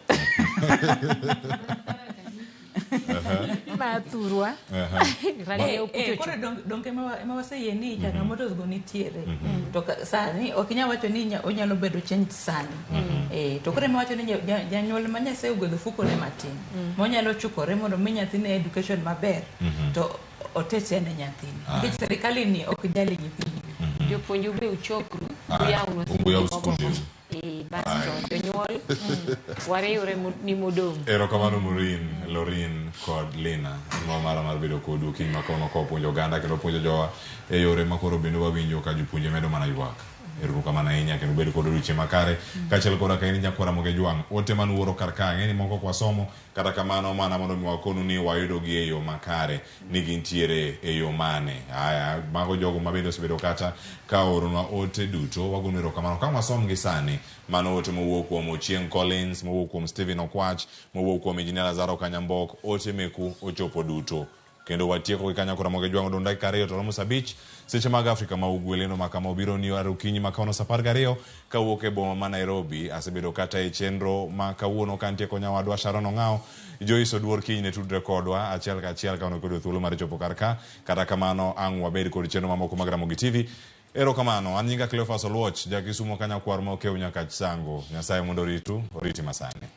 Ma thurwa. Koro donge ema waseyie ni changamoto go nitiere. To sani ok inyal wacho ni onyalo bedo change sani. To koro ema wacho ni janyuol ma Nyasaye ogwedho fukone matin, monyalo chukore mondo mi nyathine education maber, to otete ne nyathini. Nikech sirikali ni ok jali nyithindi. Jopuonj ube uchokru, uyawnwa Uyaw skunde. skunde. Bas to jonyuol wariwre ni modong'. Erokamano Maureen, Lorin kod Lina. En mor mara mar bedo kodu okinyi ma kawuono ka wapuonjo oganda kendo puonjo jowa e yore ma koro bende wawinjo ka jopuonje medo mana ywak. Erokamano ahinya kendo bed kod odiochieng' makare kaachiel koda ka in nyakwara Ramogi Jwang'. Ote man wuoro kar ka ang'e ni moko ok wasomo, kata kamano mana mondo mi wakonu ni wayudo gi e yo makare ni gintiere e yo mane. Aya, mago jogo ma bende osebedo kata ka ooronwa ote duto, wagonu erokamano. Ka wasom gi sani, mano ote mowuok kuom Ochieng' Collins, mowuok kuom Stephen Okwach, mowuok kuom Engineer Lazaro Kanyambok, ote meku ochopo duto. Kendo watieko gi kanyo Ramogi Jwang' odong' dakika 2 to romo saa 5 seche mag Afrika ma Ugwe. Lendo ma kama obiro ni okinyi ma kawuono saa 12 kawuok e boma ma Nairobi. Asebedo kata e chenro ma kawuono ka nitie konyawadwa Sharon Ong'ao, Joyce Oduor kiny ne tudre kodwa achiel kachiel ka wan kod thuolo mar chopo kar ka. Kata kamano ang' wabed kod chenro mamoko mag Ramogi TV. Erokamano, an nyinga Cleophas Oluoch, ja Kisumo ka nyakwar ma okew nyaka Sango. Nyasaye mondo oritu, oriti masani.